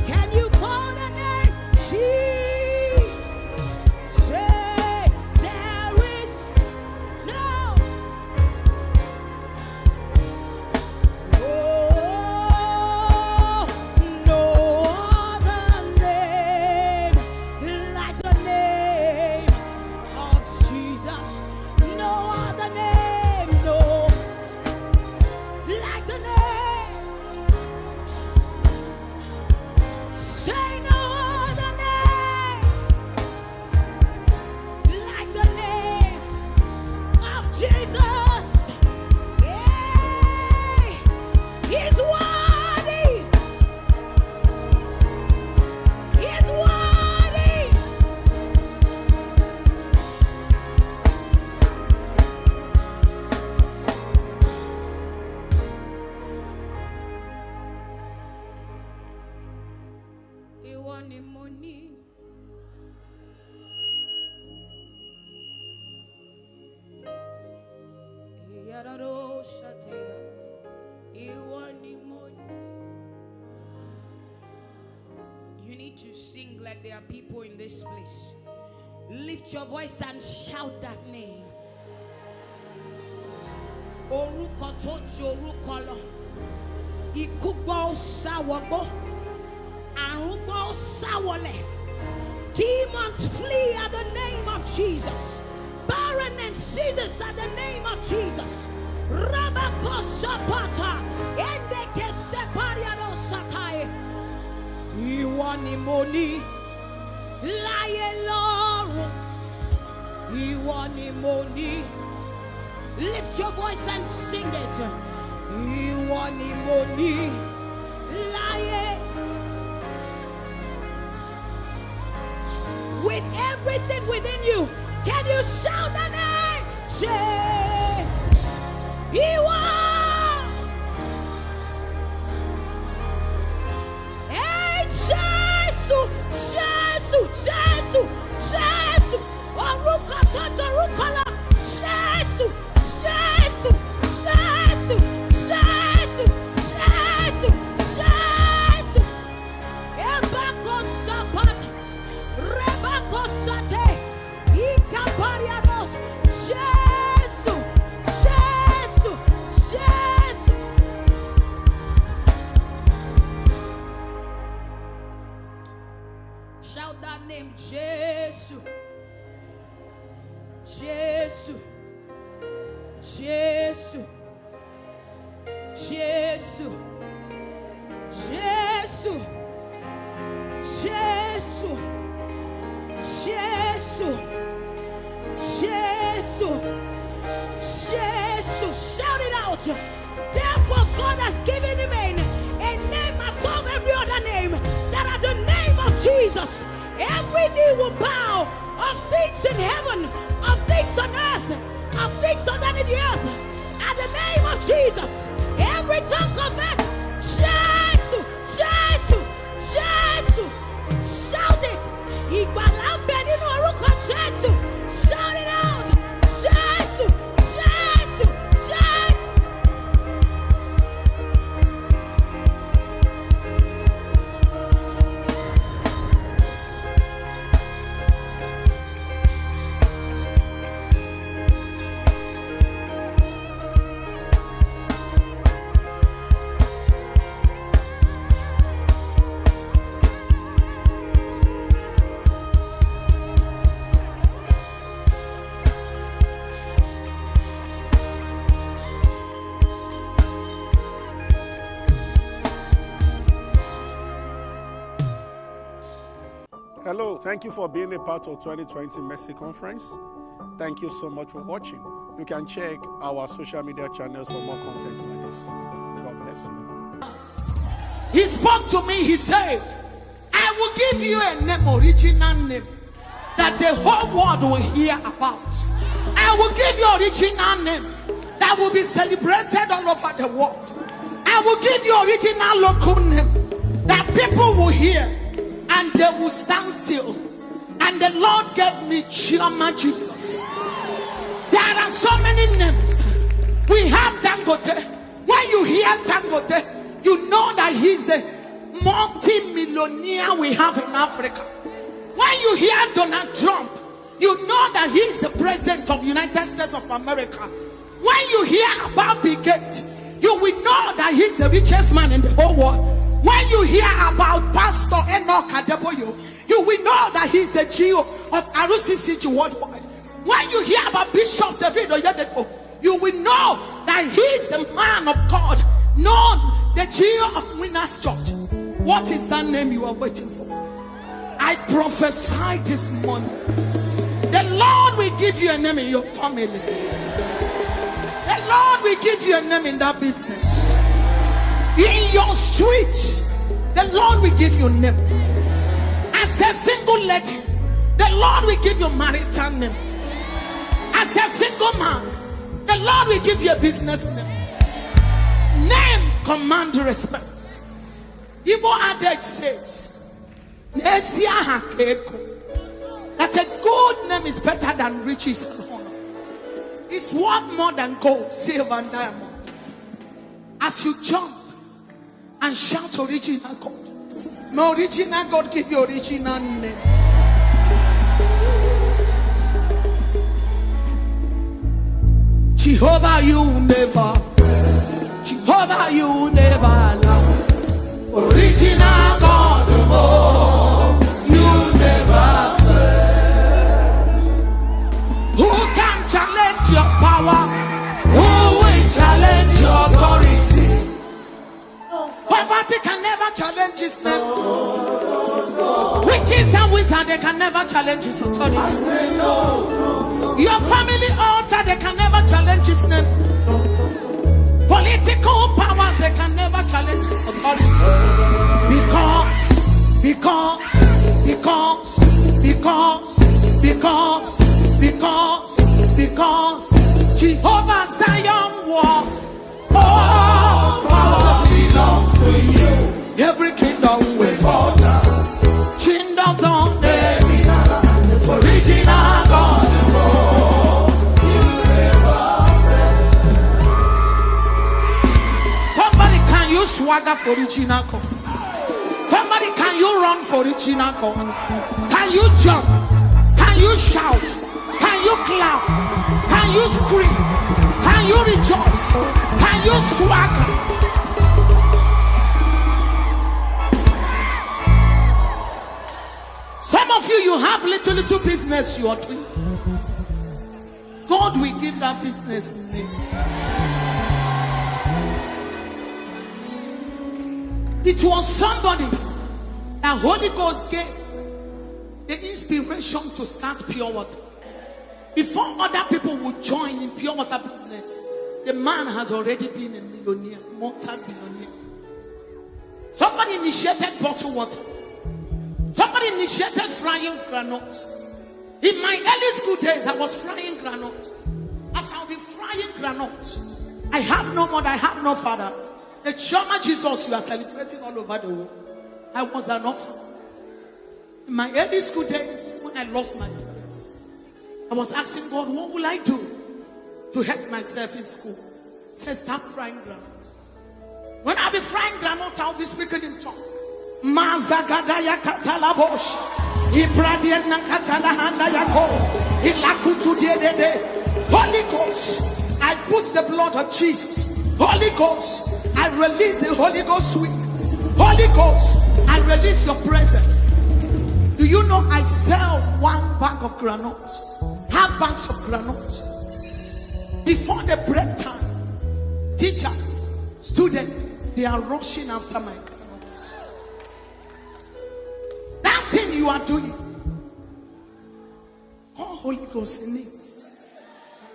Can you call the name Jesus? Say, there is no, oh, no other name like the name of Jesus. No other name, no, like the name. Say no other name like the name of Jesus. Yeah. He's worthy. He's worthy. Ìwọ ni mo ní. Ìyàrá-ró-ṣàtìyà. Ìwọ ni mo ní. You need to sing like there are people in this place. Lift your voice and shout that name. Orúkọ tó ju orúkọ lọ. Ikú gbọ́, ó sá wọgbó. Àrùn gbọ́, ó sá wọlẹ̀. Demons flee at the name of Jesus. Barrenness ceases at the name of Jesus. Rabakosapata, endekesepariadosatai. Ìwọ ni mo ní láyé lọ́run. Ìwọ ni mo ní. Lift your voice and sing it. Ìwọ ni mo ní láyé. With everything within you, can you shout the name? Say, ìwọ. Hey, Jésù, Jésù, Jésù, Jésù. Orúkọ tó ju orúkọ lọ. Jésù, Jésù, Jésù, Jésù, Jésù, Jésù. Ebako Sabata, Rebako Sate, Ikaparianos. Jésù, Jésù, Jésù, Jésù, Jésù, Jésù. Shout it out. Therefore, God has given him a, a name above every other name, that at the name of Jesus, every knee will bow, of things in heaven, of things on earth, of things under the earth. At the name of Jesus, every tongue confess, Jésù, Jésù, Jésù. Shout it. Ìgbàlà ń bẹ nínú orúkọ Jésù. Shout it out. Jésù, Jésù, Jésù. Hello, thank you for being a part of twenty twenty Mercy Conference. Thank you so much for watching. You can check our social media channels for more content like this. God bless you. He spoke to me, he said, I will give you a name, original name, that the whole world will hear about. I will give you original name that will be celebrated all over the world. I will give you original local name that people will hear and they will stand still. And the Lord gave me Chioma Jesus. There are so many names. We have Dangote. When you hear Dangote, you know that he's the multi-millionaire we have in Africa. When you hear Donald Trump, you know that he is the president of United States of America. When you hear about Bill Gates, you will know that he's the richest man in the whole world. When you hear about Pastor Enoch Adeboye, you will know that he's the G E O of R C C G worldwide. When you hear about Bishop David Oyedepo, you will know that he is the man of God known, the G E O of Winners Church. What is that name you are waiting for? I prophesy this morning. The Lord will give you a name in your family. The Lord will give you a name in that business. In your street, the Lord will give you a name. As a single lady, the Lord will give you a marital name. As a single man, the Lord will give you a business name. Name command respect. Igbo adage says, "N'ezi aha ka ego," that a good name is better than riches and honor. It's worth more than gold, silver, and diamond. As you jump and shout, "Original God," may original God give you original name. Jehovah, you never, Jehovah, you never lie. Original God, oh, you never fail. Who can challenge your power? Who will challenge your authority? Poverty can never challenge his name. Witches and wizards, they can never challenge his authority. Your family altar, they can never challenge his name. Political powers, they can never challenge his authority. Because, because, because, because, because, because, because Jehovah Zion walk. All power belongs to you. Every kingdom will fall down. Kingdoms on the original God. Somebody, can you swagger for original God? Somebody, can you run for original God? Can you jump? Can you shout? Can you clap? Can you scream? Can you rejoice? Can you swagger? Some of you, you have little, little business you are doing. God will give that business name. It was somebody that Holy Ghost gave the inspiration to start Pure Water. Before other people would join in Pure Water business, the man has already been a millionaire, multi-billionaire. Somebody initiated bottled water. Somebody initiated frying groundnuts. In my early school days, I was frying groundnuts. As I'll be frying groundnuts, I have no mother, I have no father. The Chioma Jesus you are celebrating all over the world, I was an orphan. In my early school days, when I lost my parents, I was asking God, "What will I do to help myself in school?" He said, "Start frying groundnut." When I be frying groundnut, I'll be speaking in tongues. Mazagadaya katalabosh. Ibradiena katalahanda yako. Ilakutu diedede. Holy Ghost, I put the blood of Jesus. Holy Ghost, I release the Holy Ghost sweetness. Holy Ghost, I release your presence. Do you know I sell one bag of groundnut? Half bags of groundnut. Before the break time, teachers, students, they are rushing after my groundnut. That thing you are doing, call Holy Ghost in it.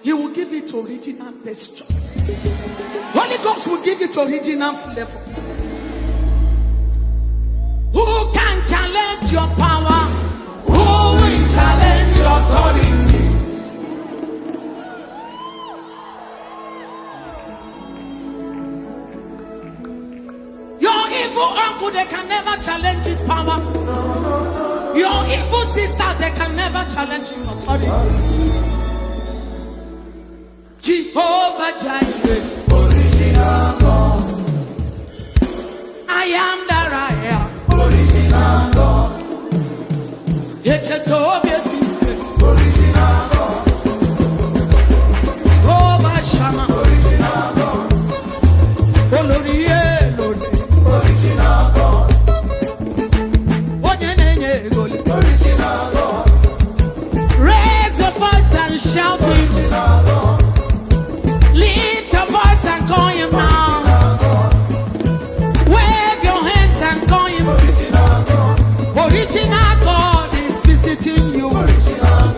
He will give it original texture. Holy Ghost will give it original flavor. Who can challenge your power? Who will challenge your authority? Your evil uncle, they can never challenge his power. Your evil sister, they can never challenge his authority. Jehovah Jireh, original God. I am that I am, original God. Echetobiesi, original God. Obashama, original God. Olori Elori, original God. Onye na-enye ego, original God. Raise your voice and shout it. Original God. Lift your voice and call him now. Wave your hands and call him. Original God is visiting you. Original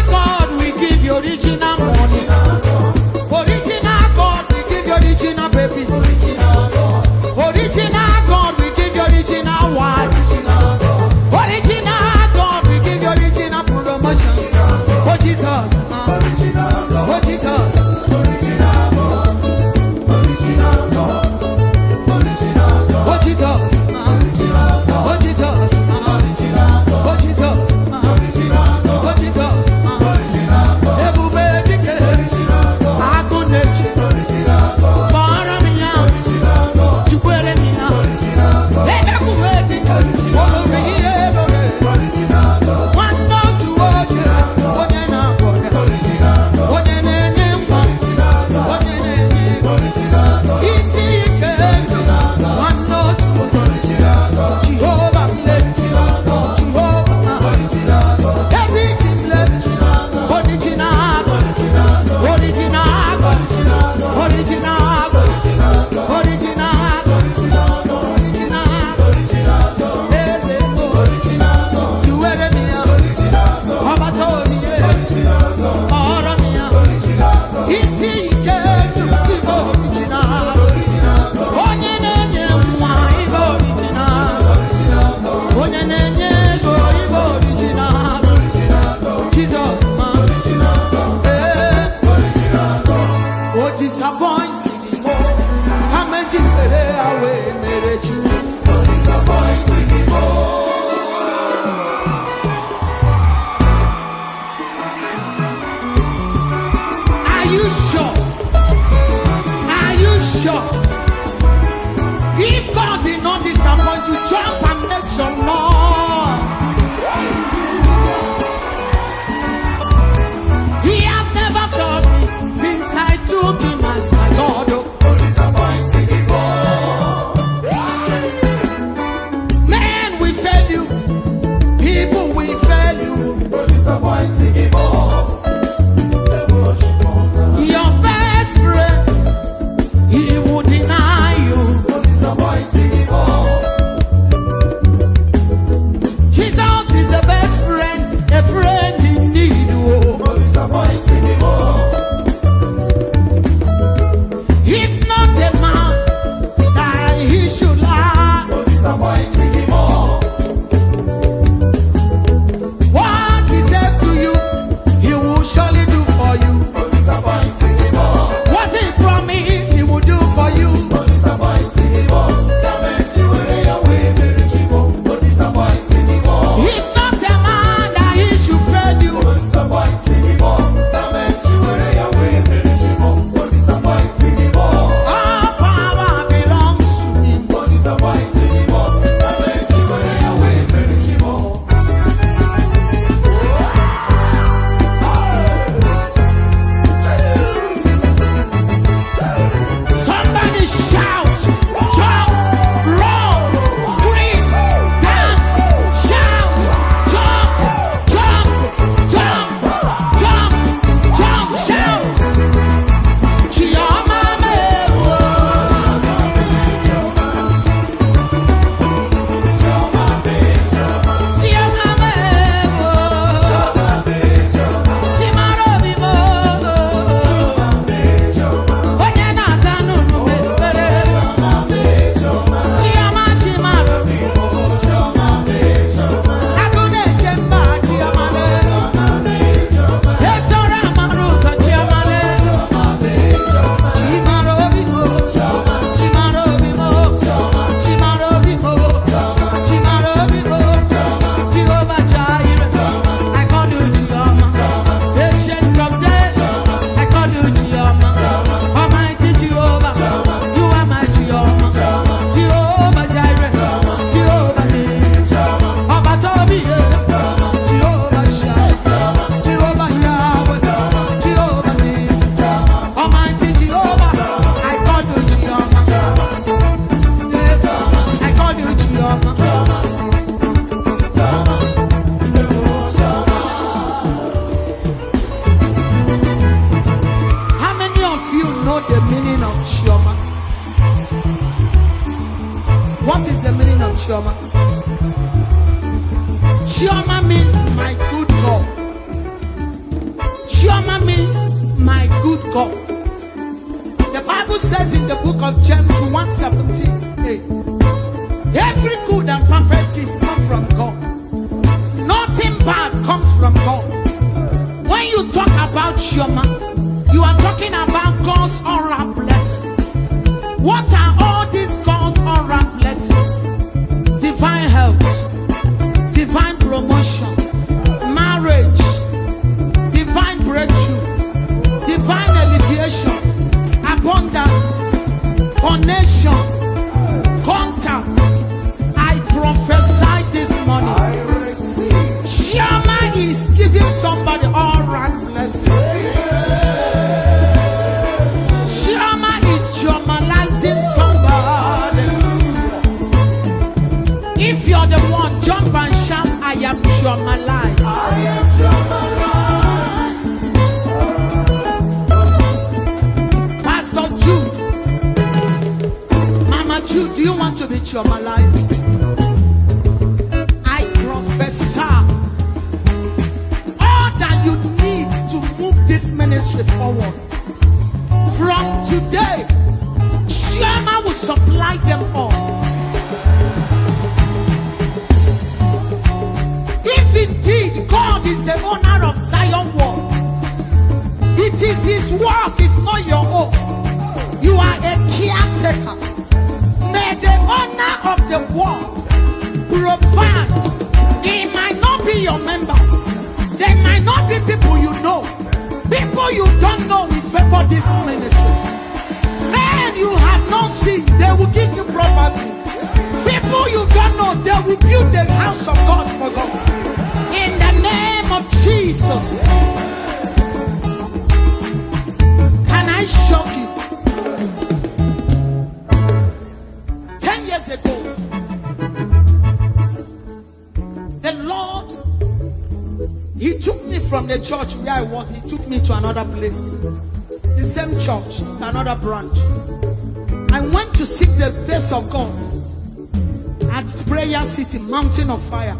God will give you original money. Original God will give you original babies. Original God will give you original wife. Original God will give you original promotion. Oh Jesus, ah. Oh Jesus. Oh Jesus. Oh Jesus. Oh Jesus. Oh Jesus. Ebube dike. Agụ na-eche. Kpọrọ m ya. Chukwere m ya. Ebe kwuwe dike. Olori ihe lore. Nwanne otu nwoke. Onye na-agwọ ya. Onye na-enye nwa. Onye na-enye ego. Isi ike. Nwanne otu nwoke. Jehova m le. Jehova m. Ezi chi m le. Original God. Original God. Original God. Original God. Original God. Eze m. Chuwere m ya. Ọbata obi ya. Ọrọ m ya. Isi ike Chukwu bụ original. Onye na-enye nwa, ị bụ original. Onye na-enye ego, ị bụ original. Jesus, man. Eh. O disappoint me. Ka meji fere awe mere chi. Are you sure? Are you sure? If God did not disappoint you, jump and make some noise. He has never failed me since I took him as my Lord. Oh. Men will fail you. People will fail you. Your best friend, he will deny you. Chioma. Chioma means my good God. Chioma means my good God. The Bible says in the book of James one seventeen, hey, every good and perfect gift come from God. Nothing bad comes from God. When you talk about Chioma, you are talking about God's oral blessings. What are all these God's oral blessings? Divine health, divine promotion, marriage, divine breakthrough, divine elevation, abundance, connection, contact. I prophesy this morning. Chioma is giving somebody all right blessing. Chioma is Chiomaizing somebody. If you're the one, jump and shout, "I am Chiomaized." I am Chiomaized. Pastor Jude, Mama Jude, do you want to be Chiomaized? I prophesy all that you need to move this ministry forward. From today, Chioma will supply them all. If indeed God is the owner of Zion World, it is his work, it's not your own. You are a caretaker. May the owner of the world provide. It might not be your members. They might not be people you know. People you don't know will favor this ministry. Men you have not seen, they will give you property. People you don't know, they will build the house of God for God. In the name of Jesus. Can I shock you? Ten years ago, the Lord, he took me from the church where I was, he took me to another place. The same church, another branch. I went to seek the face of God at Prayer City, Mountain of Fire.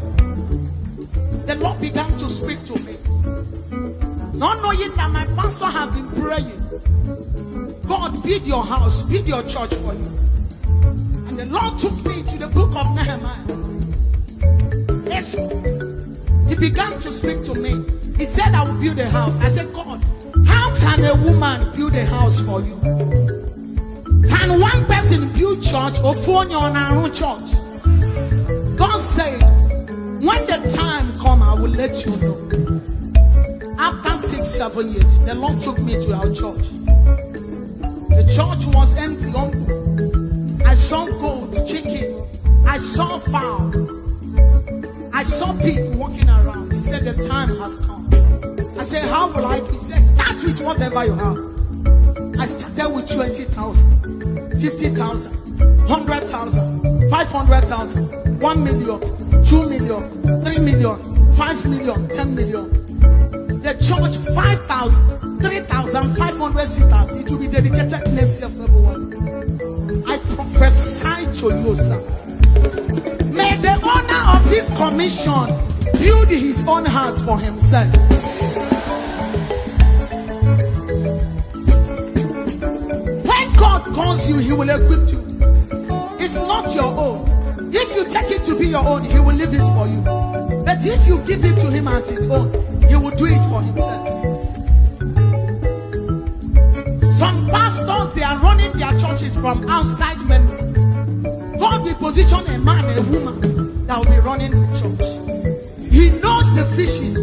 The Lord began to speak to me. Not knowing that my pastor had been praying, "God, build your house, build your church for you." And the Lord took me to the book of Nehemiah. Yes, he began to speak to me. He said, "I will build a house." I said, "God, how can a woman build a house for you? Can one person build church?" Ofu onye ọ na-arụ church. God said, "When the time come, I will let you know." After six, seven years, the Lord took me to our church. The church was empty, humble. I saw goat, chicken. I saw fowl. I saw people walking around. He said, "The time has come." I said, "How will I do?" He said, "Start with whatever you have." I started with twenty thousand, fifty thousand, hundred thousand, five hundred thousand, one million, two million, three million, five million, ten million. The church, five thousand, three thousand five hundred seaters. It will be dedicated next year, February. I prophesy to you, sir. May the owner of this commission build his own house for himself. When God calls you, he will equip you. It's not your own. If you take it to be your own, he will leave it for you. But if you give it to him as his own, he will do it for himself. Some pastors, they are running their churches from outside members. God will position a man, a woman that will be running the church. He knows the fishes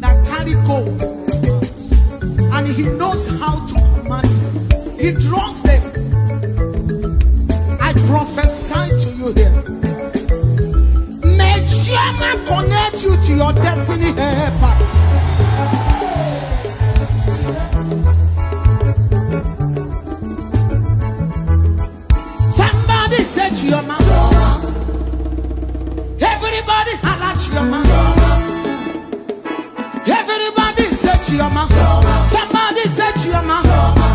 that carry gold, and he knows how to command them. He draws them. I prophesy to you here. May Chioma connect you to your destiny helper. Somebody say, "Chioma." Everybody holla, "Chioma." Everybody say, "Chioma." Somebody say, "Chioma."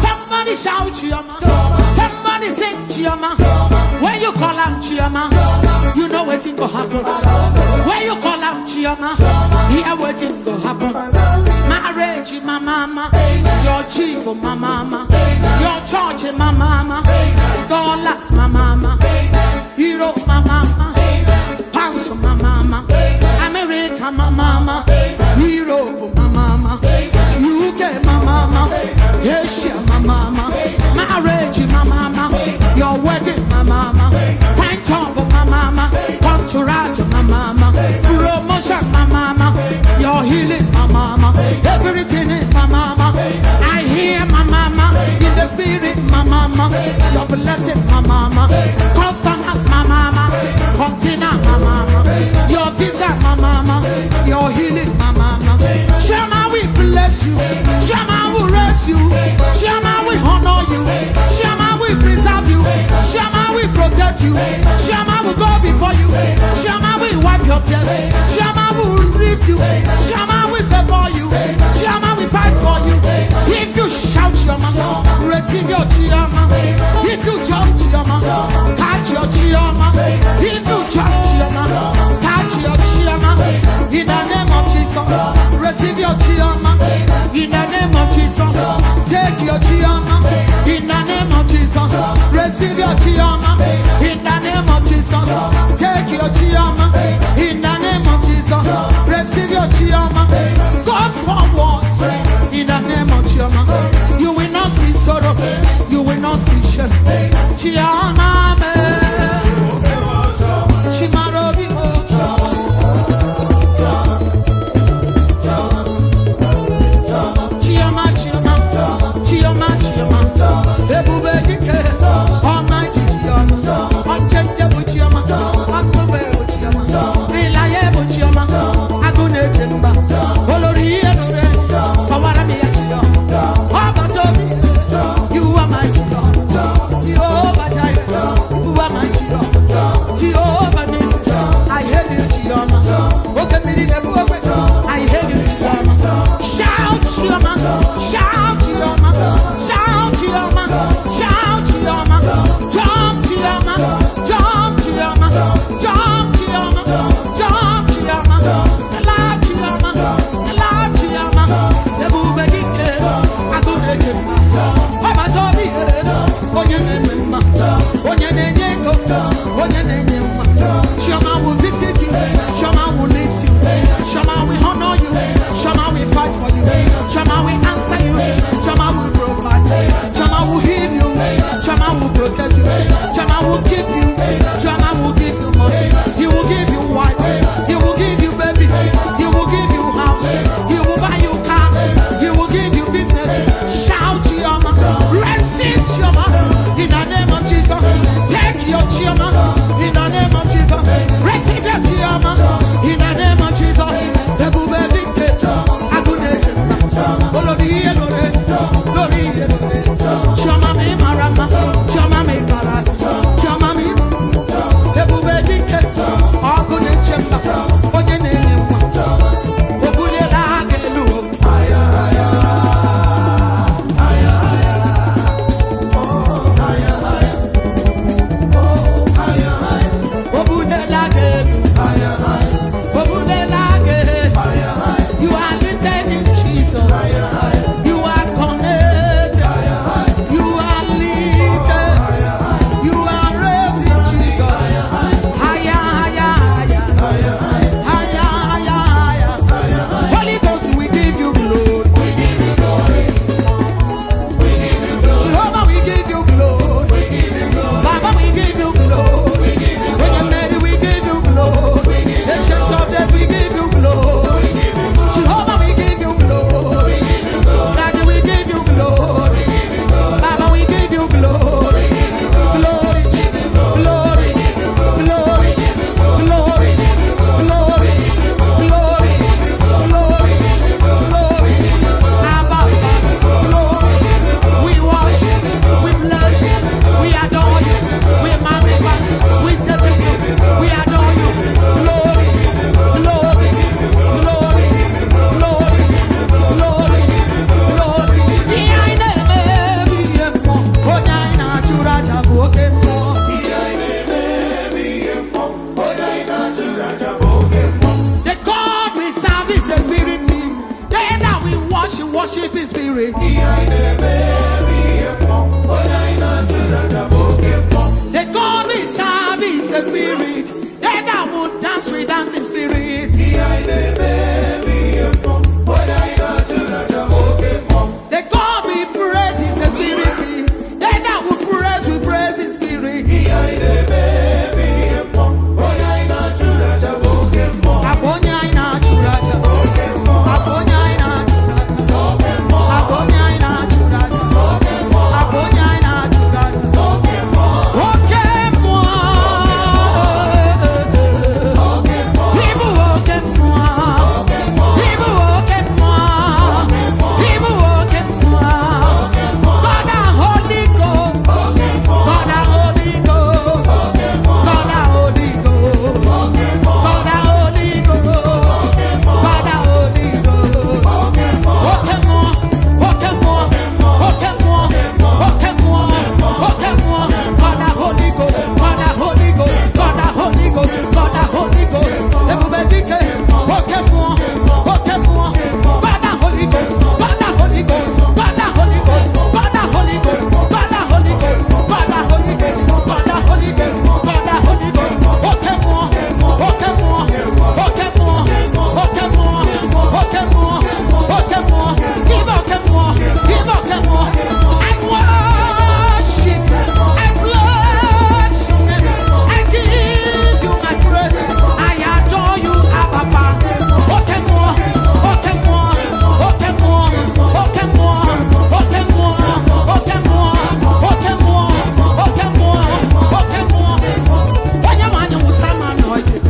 Somebody shout, "Chioma." Somebody sing, "Chioma." When you Call am Chioma, you know wetin go happen. When you call am Chioma, hear wetin go happen. Marriage, my mama, your chief, my mama, your church, my mama, dollars, my mama, euro, my mama, pounds, my mama, America, my mama, Europe, my mama, U K, my mama, Asia, my mama, marriage, my mama, your wedding, my mama, find job, my mama, contract, my mama, promotion, my mama, your healing, my mama, everything in my mama. I hear my mama in the spirit, my mama, your blessing, my mama, customers, my mama, container, my mama, your visa, my mama, your healing, my mama. Chioma, we bless you. Chioma, we raise you. Chioma, we honor you. Chioma, we preserve you. Chioma, we protect you. Chioma, we go before you. Chioma, we wipe your tears. Chioma, we lift you. Chioma, we favor you. Chioma, we fight for you. If you shout Chioma, receive your Chioma. If you jump Chioma, catch your Chioma. If you jump Chioma, catch your Chioma. In the name of Jesus, receive your Chioma. In the name of Jesus, take your Chioma. In the name of Jesus, receive your Chioma. In the name of Jesus, take your Chioma. In the name of Jesus, receive your Chioma. Go forward. In the name of Chioma, you will not see sorrow. You will not see shame. Chioma, me. Chimarobi, oh. Chioma, Chioma, Chioma, Chioma. Ebube dike, Almighty Chioma. Unchangeable Chioma. Unmovable Chioma. Reliable Chioma. Agune Chemba. Olori Elore. Power me Chioma. Obatobi. You are my Chioma. Jehovah Jireh. Worship in spirit. The God we serve is a spirit. They that would dance, we dance in spirit. The God we praise is a spirit. They that would praise, we praise in spirit. Abonye anyị na-achụrụ aja. Abonye anyị na-achụrụ aja. Abonye anyị na-achụrụ aja. Abonye anyị na-achụrụ aja. Oke mmụọ. Ị bụ oke mmụọ. Ị bụ oke mmụọ. Ị bụ oke mmụọ. God and Holy Ghost. God and Holy Ghost. God and Holy Ghost. God and Holy Ghost. God and Holy Ghost. Oke mmụọ. Oke mmụọ. Oke mmụọ. Oke mmụọ. Oke mmụọ. God and Holy Ghost. God and Holy Ghost. God and Holy Ghost. God and Holy Ghost. Ebube dike. Oke mmụọ. Oke mmụọ. God and Holy Ghost. God and Holy Ghost. God and Holy Ghost. God and Holy Ghost. God and Holy Ghost. God and Holy Ghost. God and Holy Ghost. God and Holy Ghost. Oke mmụọ. Oke mmụọ. Oke mmụọ. Oke mmụọ. Oke mmụọ. Oke mmụọ. Give oke mmụọ. Give oke mmụọ. I worship. I bless your name. I give you my praise. I adore you, Abba Father. Oke mmụọ. Oke mmụọ. Oke mmụọ. Oke mmụọ. Oke mmụọ. Oke mmụọ. Oke mmụọ. Oke mmụọ. Oke mmụọ. Onye nwe anyị wụsa m anointing.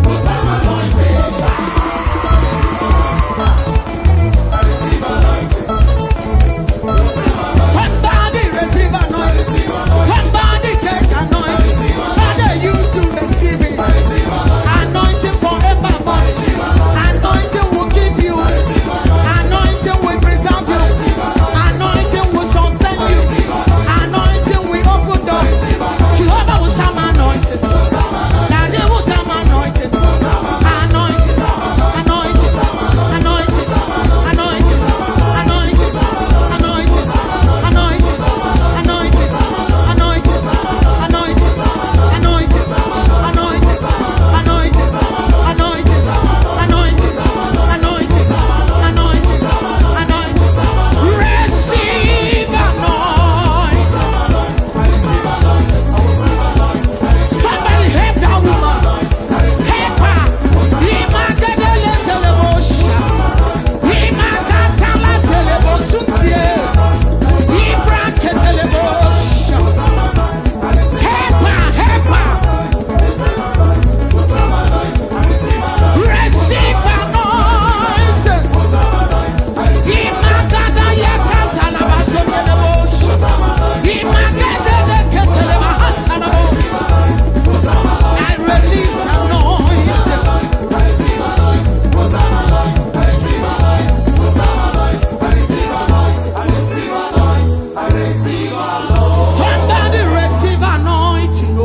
Somebody receive anointing. Somebody take anointing. Father, you to receive it. Anointing forevermore. Anointing will keep you. Anointing will preserve you. Anointing will sustain you. Anointing will open doors. Jehovah wụsa m anointing. Daddy wụsa m anointing. Anointing. Anointing. Anointing. Anointing. Anointing. Anointing. Anointing. Receive anointing. Somebody help that woman. Help her. Imagadele telebosha. Imakatala telebosuntie. Ibraketelebosha. Help her. Help her. Receive anointing. Imagada yakata la basondelebosha. Imagada lekete le bahanta la bo. I release anointing. Somebody receive anointing.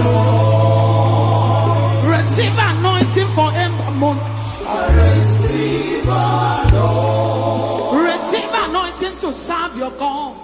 Oh. Receive anointing for ember month. Receive anointing to serve your God.